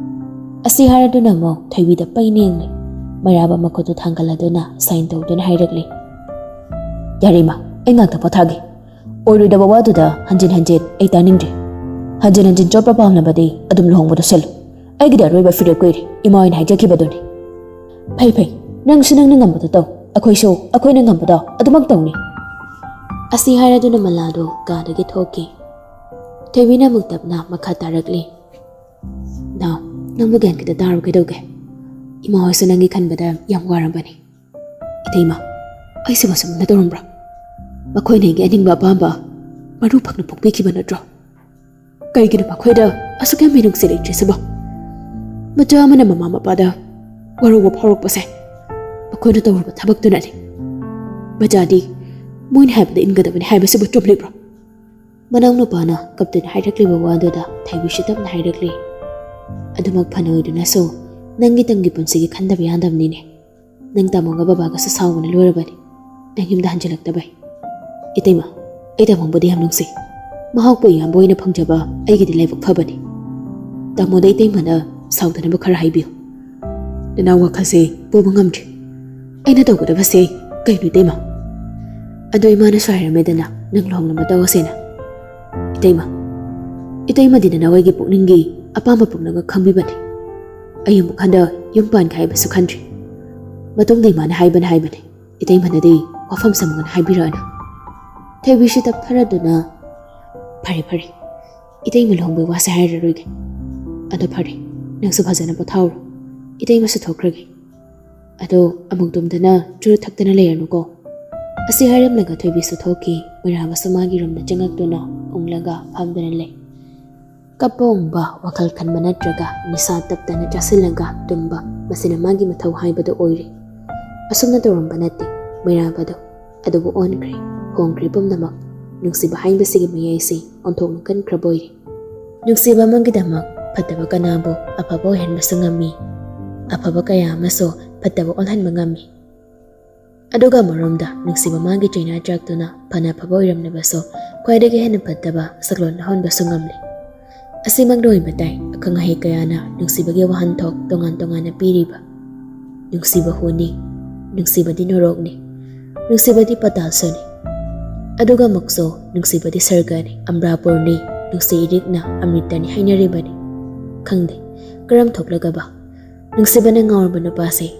ꯑꯁꯤ ꯍꯥꯏꯔꯗꯨꯅ ꯑꯃꯨꯛ ꯊꯣꯏꯕꯤꯗ ꯄꯩ ꯅꯦꯡꯂꯤ꯫ ꯃꯩꯔꯥꯕ ꯃꯈꯨꯠꯇꯨ ꯊꯥꯡꯒꯠꯂꯗꯨꯅ ꯁꯥꯏꯟ ꯇꯧꯗꯨꯅ ꯍꯥꯏꯔꯛꯂꯤ, "ꯌꯥꯔꯦ ꯏꯃꯥ, ꯑꯩ ꯉꯥꯛꯇ ꯄꯣꯊꯥꯒꯦ꯫ ꯑꯣꯏꯔꯣꯏꯗꯕ ꯋꯥꯗꯨꯗ ꯍꯟꯖꯤꯟ ꯍꯟꯖꯤꯟ ꯑꯩ ꯇꯥꯅꯤꯡꯗ꯭ꯔꯦ꯫ ꯍꯟꯖꯤꯟ ꯍꯟꯖꯤꯟ ꯆꯣꯠꯄ ꯄꯥꯝꯂꯕꯗꯤ ꯑꯗꯨꯝ ꯂꯨꯍꯣꯡꯕꯗꯣ ꯁꯤꯜꯂꯨ꯫ ꯑꯩꯒꯤꯗꯤ ꯑꯔꯣꯏꯕ ꯐꯤꯔꯦꯞ ꯀꯨꯏꯔꯦ, ꯏꯃꯥ ꯍꯣꯏꯅ ꯍꯥꯏꯖꯈꯤꯕꯗꯨꯅꯤ꯫" "ꯐꯩ, ꯐꯩ, ꯅꯪꯁꯨ ꯅꯪꯅ ꯉꯝꯕꯗꯣ ꯇꯧ, ꯑꯩꯈꯣꯏꯁꯨ ꯑꯩꯈꯣꯏꯅ ꯉꯝꯕꯗꯣ ꯑꯗꯨꯃꯛ ꯇꯧꯅꯤ꯫" ꯑꯁꯤ ꯍꯥꯏꯔꯗꯨꯅ ꯃꯂꯥꯗꯣ ꯀꯥꯗꯒꯤ ꯊꯣꯛꯈꯤ꯫ ꯊꯣꯏꯕꯤꯅ ꯑꯃꯨꯛ ꯇꯞꯅ ꯃꯈꯥ ꯇꯥꯔꯛꯂꯤ, "ꯅꯥꯎ, ꯅꯪꯕꯨ ꯒ꯭ꯌꯥꯟ ꯈꯤꯇ ꯇꯥꯔꯣ ꯀꯩꯗꯧꯒꯦ? ꯏꯃꯥ ꯍꯣꯏꯁꯨ ꯅꯪꯒꯤ ꯈꯟꯕꯗ ꯌꯥꯝ ꯋꯥꯔꯝꯕꯅꯤ꯫ ꯏꯇꯩꯃ, ꯑꯩꯁꯤꯕꯨ ꯑꯁꯨꯝꯅ ꯇꯧꯔꯝꯕ꯭ꯔꯥ? ꯃꯈꯣꯏꯅ ꯑꯩꯒꯤ ꯑꯅꯤꯡꯕ ꯑꯄꯥꯝꯕ ꯃꯔꯨ ꯐꯛꯅ ꯄꯣꯛꯄꯤꯈꯤꯕ ꯅꯠꯇ꯭ꯔꯣ? ꯀꯩꯒꯤꯅꯣ ꯃꯈꯣꯏꯗ ꯑꯁꯨꯛ ꯌꯥꯝ ꯃꯤꯅꯨꯡꯁꯤ ꯂꯩꯇ꯭ꯔꯤꯁꯤꯕꯣ? ꯃꯆꯥ ꯑꯃꯅ ꯃꯃꯥ ꯃꯄꯥꯗ ꯋꯥꯔꯧꯕ ꯐꯥꯎꯔꯛꯄꯁꯦ ꯃꯈꯣꯏꯅ ꯇꯧꯔꯨꯕ ꯊꯕꯛꯇꯨꯅꯅꯤ꯫ ꯃꯆꯥꯗꯤ ꯃꯣꯏꯅ ꯍꯥꯏꯕꯗ ꯏꯟꯒꯗꯕꯅꯤ ꯍꯥꯏꯕꯁꯤꯕꯨ ꯆꯨꯝꯂꯤꯕ꯭ꯔꯣ?" ꯃꯅꯥꯎꯅꯨꯄꯥꯅ ꯀꯞꯇꯨꯅ ꯍꯥꯏꯔꯛꯂꯤꯕ ꯋꯥꯗꯨꯗ ꯊꯣꯏꯕꯤꯁꯨ ꯇꯞꯅ ꯍꯥꯏꯔꯛꯂꯤ, "ꯑꯗꯨꯃꯛ ꯐꯅ ꯑꯣꯏꯗꯨꯅꯁꯨ ꯅꯪꯒꯤ ꯇꯪꯒꯤ ꯄꯨꯟꯁꯤꯒꯤ ꯈꯟꯗꯕ ꯌꯥꯗꯕꯅꯤꯅꯦ꯫ ꯅꯪ ꯇꯥꯃꯣꯒ ꯕꯕꯥꯒꯁꯨ ꯁꯥꯎꯕꯅ ꯂꯣꯏꯔꯕꯅꯤ, ꯅꯪ ꯌꯨꯝꯗ ꯍꯟꯖꯤꯜꯂꯛꯇꯕꯩ꯫ ꯏꯇꯩꯃ, ꯑꯩ ꯇꯥꯃꯣꯕꯨꯗꯤ ꯌꯥꯝ ꯅꯨꯡꯁꯤ꯫ ꯃꯍꯥꯛꯄꯨ ꯏꯌꯥꯝꯕ ꯑꯣꯏꯅ ꯐꯪꯖꯕ ꯑꯩꯒꯤꯗꯤ ꯂꯥꯏꯕꯛ ꯐꯕꯅꯤ꯫ ꯇꯥꯃꯣꯗ ꯏꯇꯩꯃꯅ ꯁꯥꯎꯗꯅꯕ ꯈꯔ ꯍꯥꯏꯕꯤꯌꯨ꯫ ꯅꯅꯥꯎ ꯋꯥꯈꯜꯁꯦ ꯄꯨꯕ ꯉꯝꯗ꯭ꯔꯤ꯫ ꯑꯩꯅ ꯇꯧꯒꯗꯕꯁꯦ ꯀꯩꯅꯣ, ꯏꯇꯩꯃ? ꯑꯗꯣ ꯏꯃꯥꯅꯁꯨ ꯍꯥꯏꯔꯝꯃꯦꯗꯅ, ꯅꯪ ꯂꯨꯍꯣꯡꯅꯕ ꯇꯧꯔꯁꯦꯅ꯫ ꯏꯇꯩꯃ, ꯏꯇꯩꯃꯗꯤ ꯅꯅꯥꯎ ꯑꯩꯒꯤ ꯄꯨꯛꯅꯤꯡꯒꯤ ꯑꯄꯥꯝꯕ ꯄꯨꯝꯅꯃꯛ ꯈꯪꯕꯤꯕꯅꯤ꯫ ꯑꯩ ꯑꯃꯨꯛ ꯍꯟꯗ ꯌꯨꯝ ꯄꯥꯟꯒꯦ ꯍꯥꯏꯕꯁꯨ ꯈꯟꯗ꯭ꯔꯤ꯫ ꯃꯇꯨꯡꯗ ꯏꯃꯥꯅ ꯍꯥꯏꯕꯅ ꯍꯥꯏꯕꯅꯤ, ꯏꯇꯩꯃꯅꯗꯤ ꯋꯥꯐꯝ ꯁꯃꯨꯒꯅ ꯍꯥꯏꯕꯤꯔꯛꯑꯅꯨ꯫ ꯊꯣꯏꯕꯤꯁꯤ ꯇꯞꯊꯔꯗꯨꯅ, "ꯐꯔꯦ, ꯐꯔꯦ, ꯏꯇꯩꯃ ꯂꯨꯍꯣꯡꯕꯩ ꯋꯥꯁꯦ ꯍꯥꯏꯔꯔꯣꯏꯒꯦ꯫ ꯑꯗꯣ ꯐꯔꯦ, ꯅꯪꯁꯨ ꯐꯖꯅ ꯄꯣꯊꯥꯍꯧꯔꯣ꯫ ꯏꯇꯩꯃꯁꯨ ꯊꯣꯛꯈ꯭ꯔꯒꯦ꯫ ꯑꯗꯣ ꯑꯃꯨꯛ ꯇꯨꯝꯗꯅ ꯆꯨꯔꯨꯞ ꯊꯛꯇꯅ ꯂꯩꯔꯅꯨꯀꯣ"꯫ ꯑꯁꯤ ꯍꯥꯏꯔꯝꯂꯒ ꯊꯣꯏꯕꯤꯁꯨ ꯊꯣꯛꯈꯤ꯫ ꯃꯩꯔꯥꯕꯁꯨ ꯃꯥꯒꯤ ꯔꯨꯝꯗ ꯆꯪꯉꯛꯇꯨꯅ ꯎꯪꯂꯒ ꯐꯝꯗꯨꯅ ꯂꯩ꯫ ꯀꯞꯄ ꯎꯪꯕ, ꯋꯥꯈꯜ ꯈꯟꯕ ꯅꯠꯇ꯭ꯔꯒ ꯅꯤꯁꯥ ꯇꯞꯇꯅ ꯆꯥꯁꯤꯜꯂꯒ ꯇꯨꯝꯕ, ꯃꯁꯤꯅ ꯃꯥꯒꯤ ꯃꯊꯧ ꯍꯥꯏꯕꯗꯨ ꯑꯣꯏꯔꯦ꯫ ꯑꯁꯨꯝꯅ ꯇꯧꯔꯝꯕ ꯅꯠꯇꯦ ꯃꯩꯔꯥꯕꯗꯣ꯫ ꯑꯗꯨꯕꯨ ꯑꯣꯟꯈ꯭ꯔꯦ, ꯍꯣꯡꯈ꯭ꯔꯦ ꯄꯨꯝꯅꯃꯛ꯫ ꯅꯨꯡꯁꯤꯕ ꯍꯥꯏꯕꯁꯤꯒꯤ ꯃꯌꯥꯏꯁꯦ ꯑꯣꯟꯊꯣꯛꯅ ꯀꯟꯈ꯭ꯔꯕ ꯑꯣꯏꯔꯦ꯫ ꯅꯨꯡꯁꯤꯕ ꯑꯃꯒꯤꯗꯃꯛ ꯐꯠꯇꯕ ꯀꯅꯥꯕꯨ ꯑꯐꯕ ꯑꯣꯏꯍꯟꯕꯁꯨ ꯉꯝꯃꯤ꯫ ꯑꯐꯕ ꯀꯌꯥ ꯑꯃꯁꯨ ꯐꯠꯇꯕ ꯑꯣꯜꯍꯟꯕ ꯉꯝꯃꯤ꯫ ꯑꯗꯨꯒ ꯑꯃꯔꯣꯝꯗ ꯅꯨꯡꯁꯤꯕ ꯃꯥꯒꯤ ꯆꯩꯅꯥ ꯆꯥꯛꯇꯨꯅ ꯐꯅ ꯑꯐꯕ ꯑꯣꯏꯔꯝꯂꯕꯁꯨ ꯈ꯭ꯋꯥꯏꯗꯒꯤ ꯍꯦꯟꯅ ꯐꯠꯇꯕ ꯁꯛꯂꯣꯟ ꯂꯧꯍꯟꯕꯁꯨ ꯉꯝꯂꯤ꯫ ꯑꯁꯤꯃꯛ ꯂꯣꯏꯕ ꯇꯥꯏ ꯑꯈꯪ ꯑꯍꯩ ꯀꯌꯥꯅ ꯅꯨꯡꯁꯤꯕꯒꯤ ꯋꯥꯍꯟꯊꯣꯛ ꯇꯣꯉꯥꯟ ꯇꯣꯉꯥꯟꯅ ꯄꯤꯔꯤꯕ꯫ ꯅꯨꯡꯁꯤꯕ ꯍꯨꯅꯤ, ꯅꯨꯡꯁꯤꯕꯗꯤ ꯅꯣꯔꯣꯛꯅꯤ, ꯅꯨꯡꯁꯤꯕꯗꯤ ꯄꯇꯥꯜꯁꯨꯅꯤ꯫ ꯑꯗꯨꯒ ꯑꯃꯨꯛꯁꯨ ꯅꯨꯡꯁꯤꯕꯗꯤ ꯁꯔꯒꯅꯤ, ꯑꯝꯕ꯭ꯔꯥꯄꯨꯔꯅꯤ, ꯅꯨꯡꯁꯤ ꯏꯔꯤꯛꯅ ꯑꯃ꯭ꯔꯤꯇꯅꯤ ꯍꯥꯏꯅꯔꯤꯕꯅꯤ꯫ ꯈꯪꯗꯦ ꯀꯔꯝ ꯊꯣꯛꯂꯒꯕ ꯅꯨꯡꯁꯤꯕꯅ ꯉꯥꯎꯔꯕ ꯅꯨꯄꯥꯁꯦ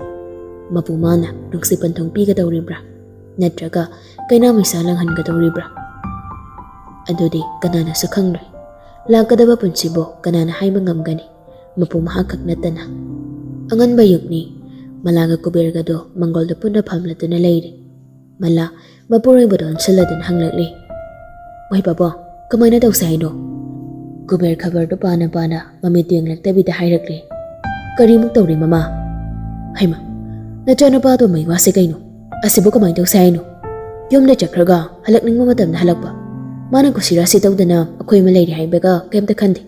ꯃꯄꯨ ꯃꯥꯅ ꯅꯨꯡꯁꯤ ꯄꯟꯊꯨꯡ ꯄꯤꯒꯗꯧꯔꯤꯕ꯭ꯔꯥ, ꯅꯠꯇ꯭ꯔꯒ ꯀꯩꯅꯥ ꯃꯩꯁꯥ ꯂꯪꯍꯟꯒꯗꯧꯔꯤꯕ꯭ꯔꯥ? ꯑꯗꯨꯗꯤ ꯀꯅꯥꯅꯁꯨ ꯈꯪꯂꯣꯏ꯫ ꯂꯥꯛꯀꯗꯕ ꯄꯨꯟꯁꯤꯕꯨ ꯀꯅꯥꯅ ꯍꯥꯏꯕ ꯉꯝꯒꯅꯤ? ꯃꯄꯨ ꯃꯍꯥꯛꯈꯛ ꯅꯠꯇꯅ꯫ ꯑꯉꯟꯕ ꯌꯨꯛꯅꯤ꯫ ꯃꯂꯥꯒ ꯀꯨꯕꯦꯔꯒꯗꯣ ꯃꯪꯒꯣꯜꯗ ꯄꯨꯟꯅ ꯐꯝꯂꯗꯨꯅ ꯂꯩꯔꯤ꯫ ꯃꯂꯥ ꯃꯄꯨꯔꯣꯏꯕꯗ ꯑꯣꯟꯁꯤꯜꯂꯗꯨꯅ ꯍꯪꯂꯛꯂꯤ, "ꯃꯣꯏ ꯄꯥꯕꯨꯡ, ꯀꯃꯥꯏꯅ ꯇꯧꯁꯦ ꯍꯥꯏꯅꯣ?" ꯀꯨꯕꯦꯔ ꯈꯕꯔꯗꯨ ꯄꯥꯅ ꯄꯥꯅ ꯃꯃꯤꯠ ꯌꯦꯡꯂꯛꯇꯕꯤꯗ ꯍꯥꯏꯔꯛꯂꯤ, "ꯀꯔꯤꯃꯨꯛ ꯇꯧꯔꯦ ꯃꯃꯥ?" "ꯍꯩꯃꯥ, ꯅꯆꯥꯅꯨꯄꯥꯗꯣ ꯃꯩ ꯋꯥꯁꯦ ꯀꯩꯅꯣ? ꯑꯁꯤꯕꯨ ꯀꯃꯥꯏꯅ ꯇꯧꯁꯦ ꯍꯥꯏꯅꯣ? ꯌꯨꯝꯗ ꯆꯠꯈ꯭ꯔꯒ ꯍꯜꯂꯛꯅꯤꯡꯕ ꯃꯇꯝꯗ ꯍꯜꯂꯛꯄ, ꯃꯥꯅ ꯀꯨꯁꯤꯔꯥꯁꯤ ꯇꯧꯗꯅ ꯑꯩꯈꯣꯏ ꯑꯃ ꯂꯩꯔꯦ ꯍꯥꯏꯕꯒ ꯀꯩꯝꯇ ꯈꯟꯗꯦ꯫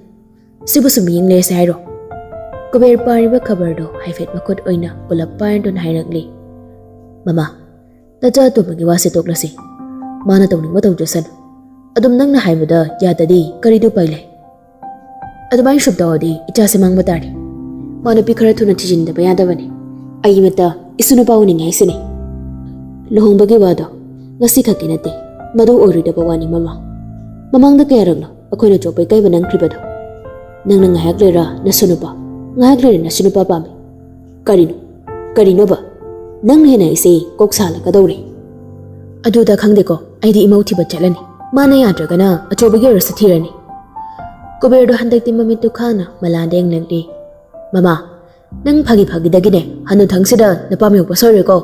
ꯁꯤꯕꯨꯁꯨ ꯃꯤꯌꯦꯡ ꯂꯩꯔꯁꯦ ꯍꯥꯏꯔꯣ?" ꯀꯨꯕꯦꯔ ꯄꯥꯔꯤꯕ ꯈꯕꯔꯗꯣ ꯍꯥꯏꯐꯦꯠ ꯃꯈꯨꯠ ꯑꯣꯏꯅ ꯄꯨꯂꯞ ꯄꯥꯏꯔꯗꯨꯅ ꯍꯥꯏꯔꯛꯂꯤ, "ꯃꯃꯥ, ꯅꯆꯥ ꯑꯇꯣꯝꯕꯒꯤ ꯋꯥꯁꯦ ꯇꯣꯛꯂꯁꯤ꯫ ꯃꯥꯅ ꯇꯧꯅꯤꯡꯕ ꯇꯧꯖꯁꯅꯨ꯫ ꯑꯗꯨꯝ ꯅꯪꯅ ꯍꯥꯏꯕꯗ ꯌꯥꯗꯗꯤ ꯀꯔꯤꯗꯤ ꯎꯄꯥꯏ ꯂꯩ? ꯑꯗꯨꯃꯥꯏꯅ ꯁꯨꯝ ꯇꯧꯔꯗꯤ ꯏꯆꯥꯁꯦ ꯃꯥꯡꯕ ꯇꯥꯔꯦ꯫ ꯃꯥ ꯅꯨꯄꯤ ꯈꯔ ꯊꯨꯅ ꯊꯤꯖꯤꯟꯗꯕ ꯌꯥꯗꯕꯅꯤ꯫ ꯑꯩ ꯃꯇ ꯏꯁꯨ ꯅꯨꯄꯥ ꯎꯅꯤꯡꯉꯦ ꯍꯥꯏꯁꯤꯅꯤ꯫ ꯂꯨꯍꯣꯡꯕꯒꯤ ꯋꯥꯗꯣ ꯉꯁꯤ ꯈꯛꯀꯤ ꯅꯠꯇꯦ, ꯃꯗꯨ ꯑꯣꯏꯔꯣꯏꯗꯕ ꯋꯥꯅꯤ ꯃꯃꯥ꯫ ꯃꯃꯥꯡꯗ ꯀꯌꯥꯔꯛꯅꯣ ꯑꯩꯈꯣꯏꯅ ꯆꯣꯞꯄ ꯏꯀꯥꯏꯕ ꯅꯪꯈ꯭ꯔꯤꯕꯗꯣ? ꯅꯪꯅ ꯉꯥꯏꯍꯥꯛ ꯂꯩꯔ ꯅꯁꯨ ꯅꯨꯄꯥ, ꯉꯥꯏꯍꯥꯛ ꯂꯩꯔ ꯅꯁꯨ ꯅꯨꯄꯥ ꯄꯥꯝꯃꯤ꯫ ꯀꯔꯤꯅꯣ? ꯀꯔꯤꯅꯣꯕ? ꯅꯪꯅ ꯍꯦꯟꯅ ꯑꯩꯁꯦ ꯀꯣꯛ ꯁꯥꯍꯜꯂꯛꯀꯗꯧꯔꯦ꯫ ꯑꯗꯨꯗ ꯈꯪꯗꯦꯀꯣ, ꯑꯩꯗꯤ ꯏꯃꯧ ꯊꯤꯕ ꯆꯠꯂꯅꯤ꯫ ꯃꯥꯅ ꯌꯥꯗ꯭ꯔꯒꯅ ꯑꯆꯧꯕꯒꯤ ꯑꯣꯏꯔꯁꯨ ꯊꯤꯔꯅꯤ꯫ ꯀꯨꯕꯦꯔꯗꯣ ꯍꯟꯗꯛꯇꯤ ꯃꯃꯤꯠꯇꯨ ꯈꯥꯅ ꯃꯂꯥꯟꯗ ꯌꯦꯡꯂꯛꯂꯤ꯫ ꯃꯃꯥ, ꯅꯪ ꯐꯥꯒꯤ ꯐꯥꯒꯤꯗꯒꯤꯅꯦ ꯍꯅꯨꯊꯪꯁꯤꯗ ꯅꯨꯄꯥ ꯌꯣꯛꯄ ꯁꯣꯏꯔꯣꯏꯀꯣ꯫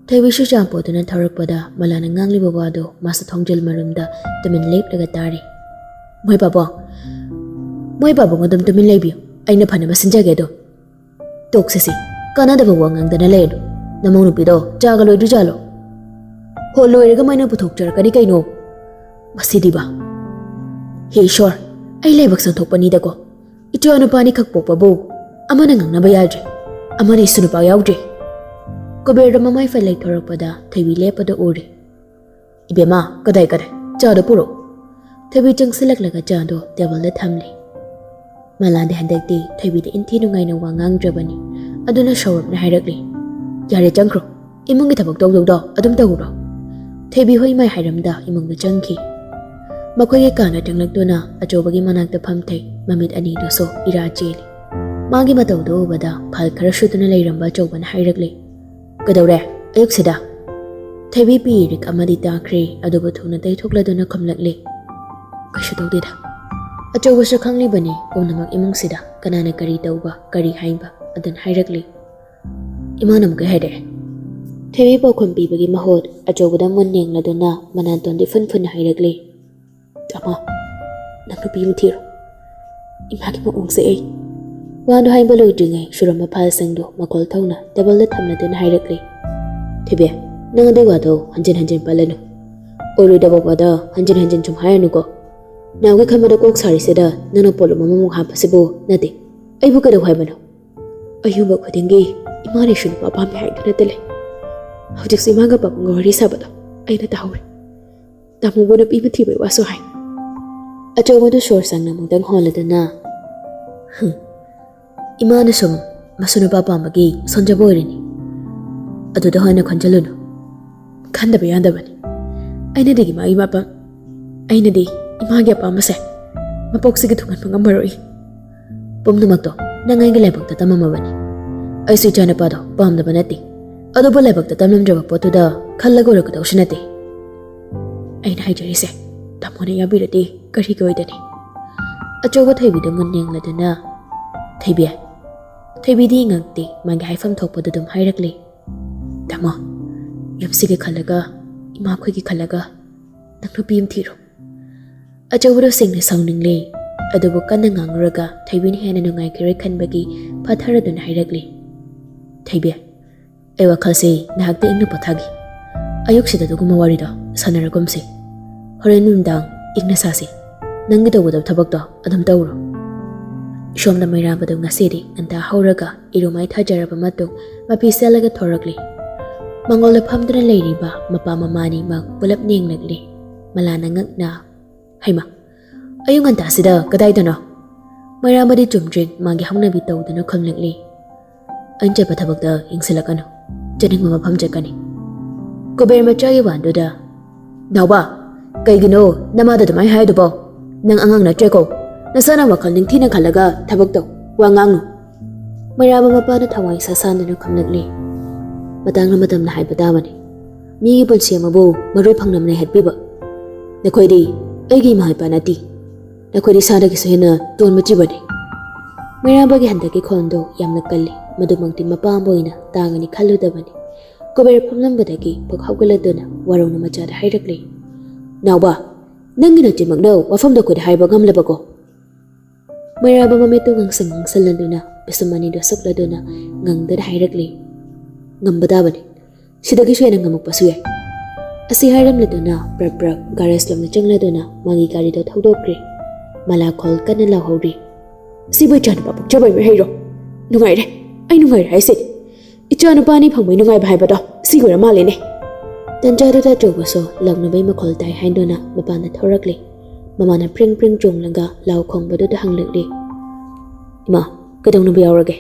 ꯊꯣꯏꯕꯤꯁꯨ ꯆꯥꯝꯄꯣꯠꯇꯨꯅ ꯊꯧꯔꯛꯄꯗ ꯃꯂꯥꯅ ꯉꯥꯡꯂꯤꯕ ꯋꯥꯗꯨ ꯃꯥꯁꯨ ꯊꯣꯡꯖꯤꯜ ꯃꯔꯨꯝꯗ ꯇꯨꯃꯤꯟ ꯂꯦꯞꯂꯒ ꯇꯥꯔꯤ꯫ ꯃꯣꯏ ꯄꯥꯕꯨꯡ, ꯃꯣꯏ ꯄꯥꯕꯨꯡ ꯑꯗꯨꯝ ꯇꯨꯃꯤꯟ ꯂꯩꯕꯤꯌꯨ, ꯑꯩꯅ ꯐꯅꯕ ꯁꯤꯟꯖꯒꯦ ꯑꯗꯣ꯫ ꯇꯣꯛꯁꯤꯁꯤ, ꯀꯥꯟꯅꯗꯕ ꯋꯥ ꯉꯥꯡꯗꯅ ꯂꯩꯔꯅꯨ꯫ ꯅꯃꯧ ꯅꯨꯄꯤꯗꯣ ꯆꯥꯒ ꯂꯣꯏꯗ꯭ꯔꯤꯖꯥꯠꯂꯣ? ꯍꯣ, ꯂꯣꯏꯔꯒ ꯃꯥꯏꯅ ꯄꯨꯊꯣꯛꯆꯔꯛꯀꯅꯤ ꯀꯩꯅꯣ꯫ ꯃꯁꯤꯗꯤꯕ꯫ ꯍꯦ ꯏꯁꯣꯔ, ꯑꯩ ꯂꯥꯏꯕꯛ ꯁꯪꯊꯣꯛꯄꯅꯤꯗꯀꯣ꯫ ꯏꯆꯥ ꯅꯨꯄꯥ ꯑꯅꯤꯈꯛ ꯄꯣꯛꯄꯕꯨ ꯑꯃꯅ ꯉꯥꯡꯅꯕ ꯌꯥꯗ꯭ꯔꯦ, ꯑꯃꯅ ꯏꯁꯨ ꯅꯨꯄꯥ ꯌꯥꯎꯗ꯭ꯔꯦ꯫ ꯀꯨꯕꯦꯔꯗ ꯃꯃꯥꯏ ꯐꯠ ꯂꯩꯊꯣꯔꯛꯄꯗ ꯊꯣꯏꯕꯤ ꯂꯦꯞꯄꯗ ꯎꯔꯦ꯫ ꯏꯕꯦꯝꯃ, ꯀꯗꯥꯏ ꯀꯗꯥꯏ? ꯆꯥꯗꯣ ꯄꯨꯔꯛꯎ꯫ ꯊꯣꯏꯕꯤ ꯆꯪꯁꯤꯜꯂꯛꯂꯒ ꯆꯥꯗꯣ ꯇꯦꯕꯜꯗ ꯊꯝꯂꯦ꯫ ꯃꯂꯥꯗꯤ ꯍꯟꯗꯛꯇꯤ ꯊꯣꯏꯕꯤꯗ ꯏꯟꯊꯤ ꯅꯨꯡꯉꯥꯏꯅ ꯋꯥ ꯉꯥꯡꯗ꯭ꯔꯕꯅꯤ꯫ ꯑꯗꯨꯅ ꯁꯧꯔꯞꯅ ꯍꯥꯏꯔꯛꯂꯤ, "ꯌꯥꯔꯦ, ꯆꯪꯈ꯭ꯔꯣ꯫ ꯏꯃꯨꯡꯒꯤ ꯊꯕꯛ ꯇꯧꯗꯧꯗꯣ ꯑꯗꯨꯝ ꯇꯧꯔꯨꯔꯣ꯫" ꯊꯣꯏꯕꯤ ꯍꯣꯏ ꯃꯥꯏ ꯍꯥꯏꯔꯝꯗ ꯏꯃꯨꯡꯗ ꯆꯪꯈꯤ꯫ ꯃꯈꯣꯏꯒꯤ ꯀꯥꯅ ꯆꯪꯂꯛꯇꯨꯅ ꯑꯆꯧꯕꯒꯤ ꯃꯅꯥꯛꯇ ꯐꯝꯊꯩ꯫ ꯃꯃꯤꯠ ꯑꯅꯤꯗꯨꯁꯨ ꯏꯔꯥ ꯆꯦꯜꯂꯤ꯫ ꯃꯥꯒꯤ ꯃꯇꯧꯗꯨ ꯎꯕꯗ ꯐꯥꯏꯜ ꯈꯔ ꯁꯨꯗꯨꯅ ꯂꯩꯔꯝꯕ ꯑꯆꯧꯕꯅ ꯍꯥꯏꯔꯛꯂꯤ, "ꯀꯩꯗꯧꯔꯦ ꯑꯌꯨꯛꯁꯤꯗ?" ꯊꯣꯏꯕꯤ ꯄꯤꯔꯤꯛ ꯑꯃꯗꯤ ꯇꯥꯈ꯭ꯔꯦ, ꯑꯗꯨꯕꯨ ꯊꯨꯅ ꯇꯩꯊꯣꯛꯂꯗꯨꯅ ꯈꯨꯝꯂꯛꯂꯤ, "ꯀꯩꯁꯨ ꯇꯧꯗꯦꯗ꯫" ꯑꯆꯧꯕꯁꯨ ꯈꯪꯂꯤꯕꯅꯤ ꯄꯨꯝꯅꯃꯛ ꯏꯃꯨꯡꯁꯤꯗ ꯀꯅꯥꯅ ꯀꯔꯤ ꯇꯧꯕ, ꯀꯔꯤ ꯍꯥꯏꯕ, ꯑꯗꯨꯅ ꯍꯥꯏꯔꯛꯂꯤ, "ꯏꯃꯥꯅ ꯑꯃꯨꯛ ꯀꯩ ꯍꯥꯏꯔꯛꯑꯦ?" ꯊꯣꯏꯕꯤ ꯄꯥꯎꯈꯨꯝ ꯄꯤꯕꯒꯤ ꯃꯍꯨꯠ ꯑꯆꯧꯕꯗ ꯃꯨꯟ ꯌꯦꯡꯂꯗꯨꯅ ꯃꯅꯥꯇꯣꯟꯗꯤ ꯐꯨꯟ ꯐꯨꯟꯅ ꯍꯥꯏꯔꯛꯂꯤ, "ꯇꯥꯃꯣ, ꯅꯪ ꯅꯨꯄꯤ ꯑꯃ ꯊꯤꯔꯣ꯫ ꯏꯃꯥꯒꯤ ꯃꯑꯣꯡꯁꯦ ꯑꯩ꯫" ꯋꯥꯗꯣ ꯍꯥꯏꯕ ꯂꯣꯏꯗ꯭ꯔꯤꯉꯩ ꯁꯨꯔꯝꯕ ꯐꯥꯏꯜꯁꯤꯡꯗꯣ ꯃꯈꯣꯜ ꯊꯧꯅ ꯇꯦꯕꯜꯗ ꯊꯝꯂꯗꯨꯅ ꯍꯥꯏꯔꯛꯂꯤ, "ꯊꯣꯏꯕꯤ, ꯅꯪ ꯑꯗꯨꯏ ꯋꯥꯗꯣ ꯍꯟꯖꯤꯟ ꯍꯟꯖꯤꯟ ꯄꯜꯂꯅꯨ꯫ ꯑꯣꯏꯔꯣꯏꯗꯕ ꯋꯥꯗ ꯍꯟꯖꯤꯟ ꯍꯟꯖꯤꯟ ꯁꯨꯝ ꯍꯥꯏꯔꯅꯨꯀꯣ꯫ ꯅꯍꯥꯟꯒꯤ ꯈꯟꯕꯗ ꯀꯣꯛ ꯁꯥꯔꯤꯁꯤꯗ ꯅꯪꯅ ꯄꯣꯠꯂꯨꯝ ꯑꯃꯃꯨꯛ ꯍꯥꯞꯄꯁꯤꯕꯨ ꯅꯠꯇꯦ꯫ ꯑꯩꯕꯨ ꯀꯩꯗꯧ ꯍꯥꯏꯕꯅꯣ? ꯑꯌꯨꯝꯕ ꯈꯨꯗꯤꯡꯒꯤ ꯏꯃꯥꯅ ꯏꯁꯨ ꯅꯨꯄꯥ ꯄꯥꯝꯃꯤ ꯍꯥꯏꯗꯨꯅꯇ ꯂꯩ꯫ ꯍꯧꯖꯤꯛꯁꯨ ꯏꯃꯥꯒ ꯄꯥꯕꯨꯡꯒ ꯋꯥꯔꯤ ꯁꯥꯕꯗꯣ ꯑꯩꯅ ꯇꯥꯍꯧꯔꯦ꯫ ꯇꯥꯃꯣꯕꯨ ꯅꯨꯄꯤ ꯑꯃ ꯊꯤꯕꯩ ꯋꯥꯁꯨ ꯍꯥꯏ꯫" ꯑꯆꯧꯕꯗꯨ ꯁꯣꯔ ꯁꯥꯡꯅ ꯑꯃꯨꯛꯇꯪ ꯍꯣꯜꯂꯗꯨꯅ, "ꯍꯝ, ꯏꯃꯥꯅ ꯁꯨꯝ ꯃꯁꯨ ꯅꯨꯄꯥ ꯄꯥꯝꯕꯒꯤ ꯁꯣꯟꯖꯕ ꯑꯣꯏꯔꯤꯅꯤ꯫ ꯑꯗꯨꯗ ꯍꯦꯟꯅ ꯈꯟꯖꯜꯂꯨꯅꯨ꯫ ꯈꯟꯗꯕ ꯌꯥꯗꯕꯅꯤ꯫ ꯑꯩꯅꯗꯤ ꯏꯃꯥꯒꯤ ꯃꯄꯥꯝ, ꯑꯩꯅꯗꯤ ꯏꯃꯥꯒꯤ ꯑꯄꯥꯝꯕꯁꯦ ꯃꯄꯣꯛꯁꯤꯒꯤ ꯊꯨꯡꯍꯟꯕ ꯉꯝꯃꯔꯣꯏ꯫ ꯄꯨꯝꯅꯃꯛꯇꯣ ꯅꯪ ꯑꯩꯒꯤ ꯂꯥꯏꯕꯛꯇ ꯇꯝꯃꯝꯃꯕꯅꯤ꯫ ꯑꯩꯁꯨ ꯏꯆꯥꯅꯨꯄꯥꯗꯣ ꯄꯥꯝꯗꯕ ꯅꯠꯇꯦ꯫ ꯑꯗꯨꯕꯨ ꯂꯥꯏꯕꯛꯇ ꯇꯝꯂꯝꯗ꯭ꯔꯕ ꯄꯣꯠꯇꯨꯗ ꯈꯜꯂꯒ ꯑꯣꯏꯔꯛꯀꯗꯧꯁꯨ ꯅꯠꯇꯦ꯫ ꯑꯩꯅ ꯍꯥꯏꯖꯔꯤꯁꯦ ꯇꯥꯃꯣꯅ ꯌꯥꯕꯤꯔꯗꯤ ꯀꯔꯤꯒꯤ ꯑꯣꯏꯗꯅꯤ? ꯑꯆꯧꯕ ꯊꯣꯏꯕꯤꯗ ꯃꯨꯟꯅ ꯌꯦꯡꯂꯗꯨꯅ, "ꯊꯣꯏꯕꯤ"꯫ ꯊꯣꯏꯕꯤꯗꯤ ꯉꯛꯇꯦ, ꯃꯥꯒꯤ ꯍꯥꯏꯐꯝ ꯊꯣꯛꯄꯗꯨ ꯑꯗꯨꯝ ꯍꯥꯏꯔꯛꯂꯦ꯫ "ꯇꯥꯃꯣ, ꯌꯨꯝꯁꯤꯒꯤ ꯈꯜꯂꯒ, ꯏꯃꯥꯈꯣꯏꯒꯤ ꯈꯜꯂꯒ ꯅꯪ ꯅꯨꯄꯤ ꯑꯃ ꯊꯤꯔꯣ"꯫ ꯑꯆꯧꯕꯗꯣ ꯁꯦꯡꯅ ꯁꯥꯎꯅꯤꯡꯂꯦ, ꯑꯗꯨꯕꯨ ꯀꯟꯅ ꯉꯥꯡꯂꯨꯔꯒ ꯊꯣꯏꯕꯤꯅ ꯍꯦꯟꯅ ꯅꯨꯡꯉꯥꯏꯈꯤꯔꯣꯏ ꯈꯟꯕꯒꯤ ꯐꯥꯊꯔꯗꯨꯅ ꯍꯥꯏꯔꯛꯂꯦ, "ꯊꯣꯏꯕꯤ, ꯑꯩ ꯋꯥꯈꯜꯁꯦ ꯉꯥꯏꯍꯥꯛꯇ ꯏꯪꯅ ꯄꯣꯊꯥꯒꯦ꯫ ꯑꯌꯨꯛꯁꯤꯗ ꯑꯗꯨꯒꯨꯝꯕ ꯋꯥꯔꯤꯗꯣ ꯁꯥꯟꯅꯔꯒꯨꯝꯁꯤ꯫ ꯍꯣꯔꯦꯟ ꯅꯨꯃꯤꯗꯥꯡ ꯏꯪꯅ ꯁꯥꯁꯤ꯫ ꯅꯪꯒꯤ ꯇꯧꯒꯗꯕ ꯊꯕꯛꯇꯣ ꯑꯗꯨꯝ ꯇꯧꯔꯣ"꯫ ꯁꯣꯝꯗ ꯃꯩꯔꯥꯕꯗꯣ ꯉꯁꯤꯗꯤ ꯉꯟꯇꯥ ꯍꯧꯔꯒ ꯏꯔꯨ ꯃꯥꯏ ꯊꯥꯖꯔꯕ ꯃꯇꯨꯡ ꯃꯐꯤ ꯁꯦꯠꯂꯒ ꯊꯣꯔꯛꯂꯤ꯫ ꯃꯉꯣꯟꯗ ꯐꯝꯗꯨꯅ ꯂꯩꯔꯤꯕ ꯃꯄꯥ ꯃꯃꯥ ꯑꯅꯤꯃꯛ ꯄꯨꯂꯞ ꯌꯦꯡꯂꯛꯂꯤ꯫ ꯃꯂꯥꯅ ꯉꯛꯅ, "ꯍꯩꯃꯥ, ꯑꯌꯨꯛ ꯉꯟꯇꯥꯁꯤꯗ ꯀꯗꯥꯏꯗꯅꯣ?" ꯃꯩꯔꯥꯕꯗꯤ ꯆꯨꯝꯗ꯭ꯔꯤꯡ ꯃꯥꯒꯤ ꯍꯧꯅꯕꯤ ꯇꯧꯗꯨꯅ ꯈꯨꯝꯂꯛꯂꯤ꯫ "ꯑꯩꯅ ꯆꯠꯄ ꯊꯕꯛꯇ ꯌꯦꯡꯁꯤꯜꯂꯛꯀꯅꯨ꯫ ꯆꯠꯅꯤꯡꯕ ꯃꯐꯝ ꯆꯠꯀꯅꯤ"꯫ ꯀꯨꯕꯦꯔ ꯃꯆꯥꯒꯤ ꯋꯥꯟꯗꯨꯗ, "ꯅꯥꯎꯕ, ꯀꯩꯒꯤꯅꯣ ꯅꯃꯥꯗ ꯑꯗꯨꯃꯥꯏꯅ ꯍꯥꯏꯗꯨꯕꯣ? ꯅꯪ ꯑꯉꯥꯡ ꯅꯠꯇ꯭ꯔꯦꯀꯣ꯫ ꯅꯁꯥꯅ ꯋꯥꯈꯜ ꯅꯤꯡꯊꯤꯅ ꯈꯜꯂꯒ ꯊꯕꯛ ꯇꯧ, ꯋꯥ ꯉꯥꯡꯉꯨ"꯫ ꯃꯩꯔꯥꯕ ꯃꯄꯥꯅ ꯊꯋꯥꯏ ꯁꯥꯁꯥꯟꯗꯨꯅ ꯈꯨꯝꯂꯛꯂꯤ꯫ "ꯃꯇꯥꯡꯅ ꯃꯇꯝꯅ ꯍꯥꯏꯕ ꯇꯥꯕꯅꯤ꯫ ꯃꯤꯒꯤ ꯄꯨꯟꯁꯤ ꯑꯃꯕꯨ ꯃꯔꯨ ꯐꯪꯅꯕꯅꯦ ꯍꯥꯠꯄꯤꯕ꯫ ꯅꯈꯣꯏꯗꯤ ꯑꯩꯒꯤ ꯏꯃꯥ ꯏꯄꯥ ꯅꯠꯇꯦ꯫ ꯅꯈꯣꯏꯗꯤ ꯁꯥꯗꯒꯤꯁꯨ ꯍꯦꯟꯅ ꯇꯣꯟꯕ ꯖꯤꯕꯅꯤ"꯫ ꯃꯩꯔꯥꯕꯒꯤ ꯍꯟꯗꯛꯀꯤ ꯈꯣꯟꯗꯣ ꯌꯥꯝꯅ ꯀꯜꯂꯤ꯫ ꯃꯗꯨꯃꯛꯇꯤ ꯃꯄꯥ ꯑꯃ ꯑꯣꯏꯅ ꯇꯥꯒꯅꯤ ꯈꯜꯂꯨꯗꯕꯅꯤ꯫ ꯀꯨꯕꯦꯔ ꯐꯝꯂꯝꯕꯗꯒꯤ ꯐꯨꯛ ꯍꯧꯒꯠꯂꯗꯨꯅ ꯋꯥꯔꯧꯅ ꯃꯆꯥꯗ ꯍꯥꯏꯔꯛꯂꯤ, "ꯅꯥꯎꯕ, ꯅꯪꯒꯤ ꯅꯆꯤꯟꯃꯛꯅ ꯋꯥꯐꯝꯗꯣ ꯑꯩꯈꯣꯏꯗ ꯍꯥꯏꯕ ꯉꯝꯂꯕꯀꯣ?" ꯃꯩꯔꯥꯕ ꯃꯃꯤꯠꯇꯨ ꯉꯥꯡꯁꯪ ꯉꯥꯡꯁꯜꯂꯗꯨꯅ ꯄꯤꯁꯨꯝ ꯑꯅꯤꯗꯨ ꯁꯨꯛꯂꯗꯨꯅ ꯉꯪꯗꯨꯅ ꯍꯥꯏꯔꯛꯂꯤ, "ꯉꯝꯕ ꯇꯥꯕꯅꯤ꯫ ꯁꯤꯗꯒꯤꯁꯨ ꯍꯦꯟꯅ ꯉꯝꯃꯛꯄꯁꯨ ꯌꯥꯏ"꯫ ꯑꯁꯤ ꯍꯥꯏꯔꯝꯂꯗꯨꯅ ꯄ꯭ꯔꯞ ꯄ꯭ꯔꯞ ꯒꯥꯔꯦꯖ ꯂꯣꯝꯗ ꯆꯪꯂꯗꯨꯅ ꯃꯥꯒꯤ ꯒꯥꯔꯤꯗꯣ ꯊꯧꯗꯣꯛꯈ꯭ꯔꯦ꯫ ꯃꯂꯥꯈꯣꯜ ꯀꯟꯅ ꯂꯥꯎꯍꯧꯔꯤ, "ꯁꯤꯕꯨ ꯏꯆꯥꯅꯨꯄꯥ ꯄꯣꯛꯆꯕꯩ ꯃꯍꯩꯔꯣ? ꯅꯨꯡꯉꯥꯏꯔꯦ, ꯑꯩ ꯅꯨꯡꯉꯥꯏꯔꯦ ꯍꯥꯏꯁꯦ꯫ ꯏꯆꯥꯅꯨꯄꯥ ꯑꯅꯤ ꯐꯪꯕꯩ ꯅꯨꯡꯉꯥꯏꯕ ꯍꯥꯏꯕꯗꯣ ꯁꯤ ꯑꯣꯏꯔ ꯃꯥꯜꯂꯦꯅꯦ"꯫ ꯇꯟꯖꯥꯗꯨꯗ ꯑꯆꯧꯕꯁꯨ ꯂꯥꯎꯅꯕꯩ ꯃꯈꯣꯜ ꯇꯥꯏ ꯍꯥꯏꯗꯨꯅ ꯃꯄꯥꯟꯗ ꯊꯣꯔꯛꯂꯦ꯫ ꯃꯃꯥꯅ ꯄ꯭ꯔꯤꯡ ꯄ꯭ꯔꯤꯡ ꯆꯣꯡꯂꯒ ꯂꯥꯎ ꯈꯣꯡꯕꯗꯨꯗ ꯍꯪꯂꯛꯂꯦ, "ꯏꯃꯥ, "ꯀꯩꯗꯧꯅꯕ ꯌꯥꯎꯔꯒꯦ?"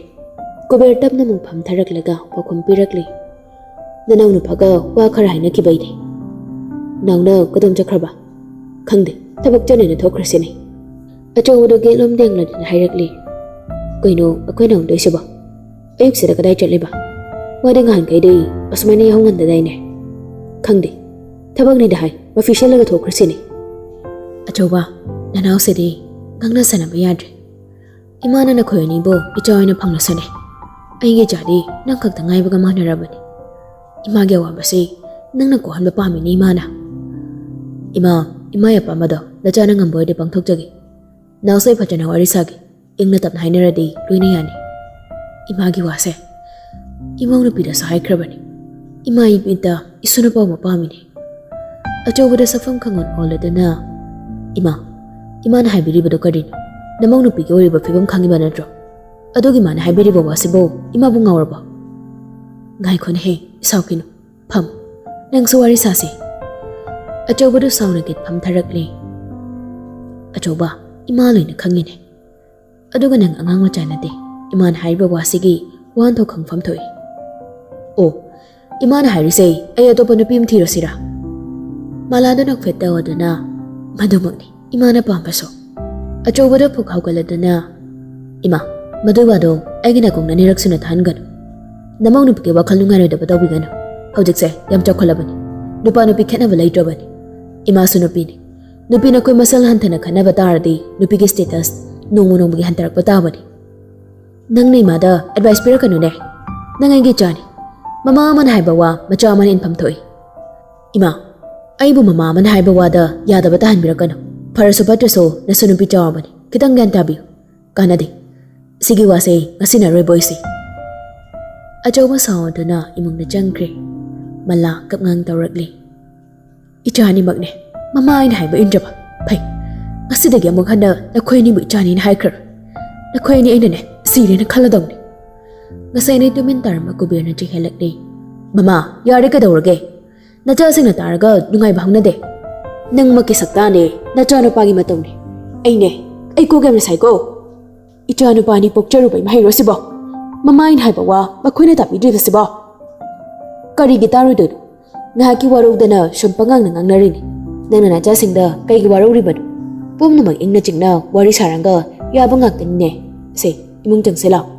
ꯀꯨꯕꯦꯔ ꯇꯞꯅ ꯑꯃꯨꯛ ꯐꯝꯊꯔꯛꯂꯒ ꯄꯥꯎꯈꯨꯝ ꯄꯤꯔꯛꯂꯤ꯫ "ꯅꯅꯥꯎ ꯅꯨꯄꯥꯒ ꯋꯥ ꯈꯔ ꯍꯥꯏꯅꯈꯤꯕꯩꯅꯦ꯫" "ꯅꯥꯎꯅ ꯀꯗꯣꯝ ꯆꯠꯈ꯭ꯔꯕ?" "ꯈꯪꯗꯦ, ꯊꯕꯛ ꯆꯠꯅꯦꯅ ꯊꯣꯛꯈ꯭ꯔꯁꯤꯅꯦ꯫" ꯑꯆꯧꯕꯗꯣ ꯒꯦꯠꯂꯣꯝꯗ ꯌꯦꯡꯂꯗꯨꯅ ꯍꯥꯏꯔꯛꯂꯤ꯫ "ꯀꯩꯅꯣ ꯑꯩꯈꯣꯏ ꯅꯥꯎꯗꯣꯏꯁꯤꯕꯣ? ꯑꯌꯨꯛꯁꯤꯗ ꯀꯗꯥꯏ ꯆꯠꯂꯤꯕ? ꯋꯥꯗꯤ ꯉꯍꯥꯟꯈꯩꯗꯤ ꯑꯁꯨꯃꯥꯏꯅ ꯌꯥꯍꯧ ꯉꯟꯗꯗꯥꯏꯅꯦ?" "ꯈꯪꯗꯦ, ꯊꯕꯛꯅꯤꯗ ꯍꯥꯏ, ꯃꯐꯤ ꯁꯦꯠꯂꯒ ꯊꯣꯛꯈ꯭ꯔꯁꯤꯅꯦ꯫" "ꯑꯆꯧꯕ, ꯅꯅꯥꯎꯁꯤꯗꯤ ꯉꯥꯡꯅ ꯁꯥꯟꯅꯕ ꯌꯥꯗ꯭ꯔꯦ꯫ ꯏꯃꯥꯅ ꯅꯈꯣꯏ ꯑꯅꯤꯕꯨ ꯏꯆꯥ ꯑꯣꯏꯅ ꯐꯪꯂꯁꯅꯦ꯫ ꯑꯩꯒꯤ ꯏꯆꯥꯗꯤ ꯅꯪ ꯈꯛꯇ ꯉꯥꯏꯕꯒ ꯃꯥꯟꯅꯔꯕꯅꯤ꯫ ꯏꯃꯥꯒꯤ ꯑꯋꯥꯕꯁꯤ ꯅꯪꯅ ꯀꯣꯛꯍꯟꯕ ꯄꯥꯝꯃꯤꯅꯦ ꯏꯃꯥꯅ꯫" "ꯏꯃꯥ, ꯏꯃꯥꯒꯤ ꯑꯄꯥꯝꯕꯗꯣ ꯅꯆꯥꯅ ꯉꯝꯕ ꯑꯣꯏꯔꯗꯤ ꯄꯥꯡꯊꯣꯛꯆꯒꯦ꯫ ꯅꯥꯎꯁꯦ ꯐꯖꯅ ꯋꯥꯔꯤ ꯁꯥꯒꯦ꯫ ꯏꯪꯅ ꯇꯞꯅ ꯍꯥꯏꯅꯔꯗꯤ ꯂꯣꯏꯅ ꯌꯥꯅꯤ꯫ ꯏꯃꯥꯒꯤ ꯋꯥꯁꯦ ꯏꯃꯧ ꯅꯨꯄꯤꯗꯁꯨ ꯍꯥꯏꯈ꯭ꯔꯕꯅꯤ꯫ ꯏꯃꯥ ꯏꯃꯤꯠꯇ ꯏꯁꯨꯅ ꯄꯥꯎ ꯑꯃ ꯄꯥꯝꯃꯤꯅꯦ꯫" ꯑꯆꯧꯕꯗ ꯁꯛꯐꯝ ꯈꯪꯑꯣꯟ ꯑꯣꯜꯂꯗꯨꯅ, "ꯏꯃꯥ, ꯏꯃꯥꯅ ꯍꯥꯏꯕꯤꯔꯤꯕꯗꯣ ꯀꯔꯤꯅꯣ? ꯅꯃꯧ ꯅꯨꯄꯤꯒꯤ ꯑꯣꯏꯔꯤꯕ ꯐꯤꯕꯝ ꯈꯪꯉꯤꯕ ꯅꯠꯇ꯭ꯔꯣ? ꯑꯗꯨꯒꯤ ꯃꯥꯅ ꯍꯥꯏꯕꯤꯔꯤꯕ ꯋꯥꯁꯤꯕꯨ ꯏꯃꯥꯕꯨ ꯉꯥꯎꯔꯕꯣ?" "ꯉꯥꯏꯈꯣꯅꯦꯍꯦ, ꯁꯥꯎꯈꯤꯅꯨ꯫ ꯐꯝ, ꯅꯪꯁꯨ ꯋꯥꯔꯤ ꯁꯥꯁꯤ꯫" ꯑꯆꯧꯕꯗꯨ ꯁꯥꯎꯅ ꯒꯦꯠ ꯐꯝꯊꯔꯛꯂꯦ꯫ "ꯑꯆꯧꯕ, ꯏꯃꯥ ꯂꯣꯏꯅ ꯈꯪꯉꯤꯅꯦ꯫ ꯑꯗꯨꯒ ꯅꯪ ꯑꯉꯥꯡ ꯃꯆꯥ ꯅꯠꯇꯦ꯫ ꯏꯃꯥꯅ ꯍꯥꯏꯔꯤꯕ ꯋꯥꯁꯤꯒꯤ ꯋꯥꯍꯟꯊꯣꯛ ꯈꯪꯐꯝ ꯊꯣꯛꯏ꯫" "ꯑꯣ, ꯏꯃꯥꯅ ꯍꯥꯏꯔꯤꯁꯦ ꯑꯩ ꯑꯇꯣꯞꯄ ꯅꯨꯄꯤ ꯑꯃ ꯊꯤꯔꯁꯤꯔꯥ?" ꯃꯂꯥꯗꯨ ꯅꯣꯛꯐꯦꯠ ꯇꯧꯗꯨꯅ, "ꯃꯗꯨꯃꯛꯅꯤ ꯏꯃꯥꯅ ꯄꯥꯝꯕꯁꯨ꯫" ꯑꯆꯧꯕꯗ ꯐꯨꯛ ꯍꯧꯒꯠꯂꯗꯨꯅ, "ꯏꯃꯥ, ꯃꯗꯨꯏ ꯋꯥꯗꯣ ꯑꯩꯒꯤ ꯅꯥꯀꯣꯡꯗ ꯑꯅꯤꯔꯛ ꯁꯨꯅ ꯊꯥꯍꯟꯒꯅꯨ꯫ ꯅꯃꯧ ꯅꯨꯄꯤꯒꯤ ꯋꯥꯈꯜ ꯅꯨꯡꯉꯥꯏꯔꯣꯏꯗꯕ ꯇꯧꯕꯤꯒꯅꯨ꯫ ꯍꯧꯖꯤꯛꯁꯦ ꯌꯥꯝ ꯆꯥꯎꯈꯠꯂꯕꯅꯤ꯫ ꯅꯨꯄꯥ ꯅꯨꯄꯤ ꯈꯦꯠꯅꯕ ꯂꯩꯇ꯭ꯔꯕꯅꯤ꯫ ꯏꯃꯥꯁꯨ ꯅꯨꯄꯤꯅꯤ꯫ ꯅꯨꯄꯤꯅ ꯑꯩꯈꯣꯏ ꯃꯁꯦꯜ ꯍꯟꯊꯅ ꯈꯟꯅꯕ ꯇꯥꯔꯗꯤ ꯅꯨꯄꯤꯒꯤ status ꯅꯣꯡꯃ ꯅꯣꯡꯃꯒꯤ ꯍꯟꯊꯔꯛꯄ ꯇꯥꯕꯅꯤ꯫ ꯅꯪꯅ ꯏꯃꯥꯗ advice ꯄꯤꯔꯛꯀꯅꯨꯅꯦ꯫ ꯅꯪ ꯑꯩꯒꯤ ꯏꯆꯥꯅꯤ꯫ ꯃꯃꯥ ꯑꯃꯅ ꯍꯥꯏꯕ ꯋꯥ ꯃꯆꯥ ꯑꯃꯅ ꯏꯟꯐꯝ ꯊꯣꯛꯏ꯫" "ꯏꯃꯥ, ꯑꯩꯕꯨ ꯃꯃꯥ ꯑꯃꯅ ꯍꯥꯏꯕ ꯋꯥꯗ ꯌꯥꯗꯕ ꯇꯥꯍꯟꯕꯤꯔꯛꯀꯅꯨ꯫ ꯐꯔꯁꯨ ꯐꯠꯇ꯭ꯔꯁꯨ ꯅꯁꯨ ꯅꯨꯄꯤ ꯆꯥꯎꯔꯕꯅꯤ꯫ ꯈꯤꯇꯪ ꯒ꯭ꯌꯥꯟ ꯇꯥꯕꯤꯌꯨ꯫ ꯀꯥꯟꯅꯗꯦ꯫ ꯁꯤꯒꯤ ꯋꯥꯁꯦ ꯉꯁꯤꯅ ꯑꯔꯣꯏꯕ ꯑꯣꯏꯁꯤ꯫" ꯑꯆꯧꯕ ꯁꯥꯎꯗꯨꯅ ꯏꯃꯨꯡꯗ ꯆꯪꯈ꯭ꯔꯦ꯫ ꯃꯂꯥ ꯀꯞꯉꯥꯡ ꯇꯧꯔꯛꯂꯤ꯫ "ꯏꯆꯥ ꯑꯅꯤꯃꯛꯅꯦ꯫ ꯃꯃꯥ ꯑꯩꯅ ꯍꯥꯏꯕ ꯏꯟꯗ꯭ꯔꯕ? ꯐꯩ꯫ ꯉꯁꯤꯗꯒꯤ ꯑꯃꯨꯛ ꯍꯟꯅ ꯅꯈꯣꯏ ꯑꯅꯤꯕꯨ ꯏꯆꯥꯅꯤꯅ ꯍꯥꯏꯈ꯭ꯔꯔꯣꯏ꯫ ꯅꯈꯣꯏ ꯑꯅꯤ ꯑꯩꯅꯅꯦ ꯁꯤꯔꯦꯅ ꯈꯜꯂꯗꯧꯅꯤ꯫" ꯉꯁꯥꯏꯗꯩ ꯇꯨꯃꯤꯟ ꯇꯥꯔꯝꯕ ꯀꯨꯕꯦꯔꯅ ꯆꯤꯡꯍꯜꯂꯛꯂꯦ꯫ "ꯃꯃꯥ, ꯌꯥꯔꯦ, ꯀꯩꯗꯧꯔꯒꯦ? ꯅꯆꯥꯁꯤꯡꯅ ꯇꯥꯔꯒ ꯅꯨꯡꯉꯥꯏꯕ ꯍꯧꯅꯗꯦ꯫ ꯅꯪꯃꯛꯀꯤ ꯁꯛꯇꯥꯅꯦ, ꯅꯆꯥꯅꯨꯄꯥꯒꯤ ꯃꯇꯧꯅꯦ꯫ ꯑꯩꯅꯦ, ꯑꯩ ꯀꯣꯛ ꯌꯥꯝꯅ ꯁꯥꯏꯀꯣ꯫" ꯏꯆꯥ ꯅꯨꯄꯥꯅꯤ ꯄꯣꯛꯆꯔꯨꯕꯩ ꯃꯍꯩꯔꯣ ꯁꯤꯕꯣ? ꯃꯃꯥ ꯑꯩꯅ ꯍꯥꯏꯕ ꯋꯥ ꯃꯈꯣꯏꯅ ꯇꯥꯕꯤꯗ꯭ꯔꯤꯕꯁꯤꯕꯣ? ꯀꯔꯤꯒꯤ ꯇꯥꯔꯣꯏꯗꯣꯏꯅꯣ? ꯉꯥꯏꯍꯥꯛꯀꯤ ꯋꯥꯔꯧꯗꯅ ꯁꯨꯝ ꯄꯉꯥꯡꯅ ꯉꯥꯡꯅꯔꯤꯅꯤ꯫ ꯅꯪꯅ ꯅꯆꯥꯁꯤꯡꯗ ꯀꯩꯒꯤ ꯋꯥꯔꯧꯔꯤꯕꯅꯣ? ꯄꯨꯝꯅꯃꯛ ꯏꯪꯅ ꯆꯤꯛꯅ ꯋꯥꯔꯤ ꯁꯥꯔꯒ ꯌꯥꯕ ꯉꯥꯛꯇꯅꯤꯅꯦ꯫ ꯁꯦ, ꯏꯃꯨꯡ ꯆꯪꯁꯦ ꯂꯥꯎ꯫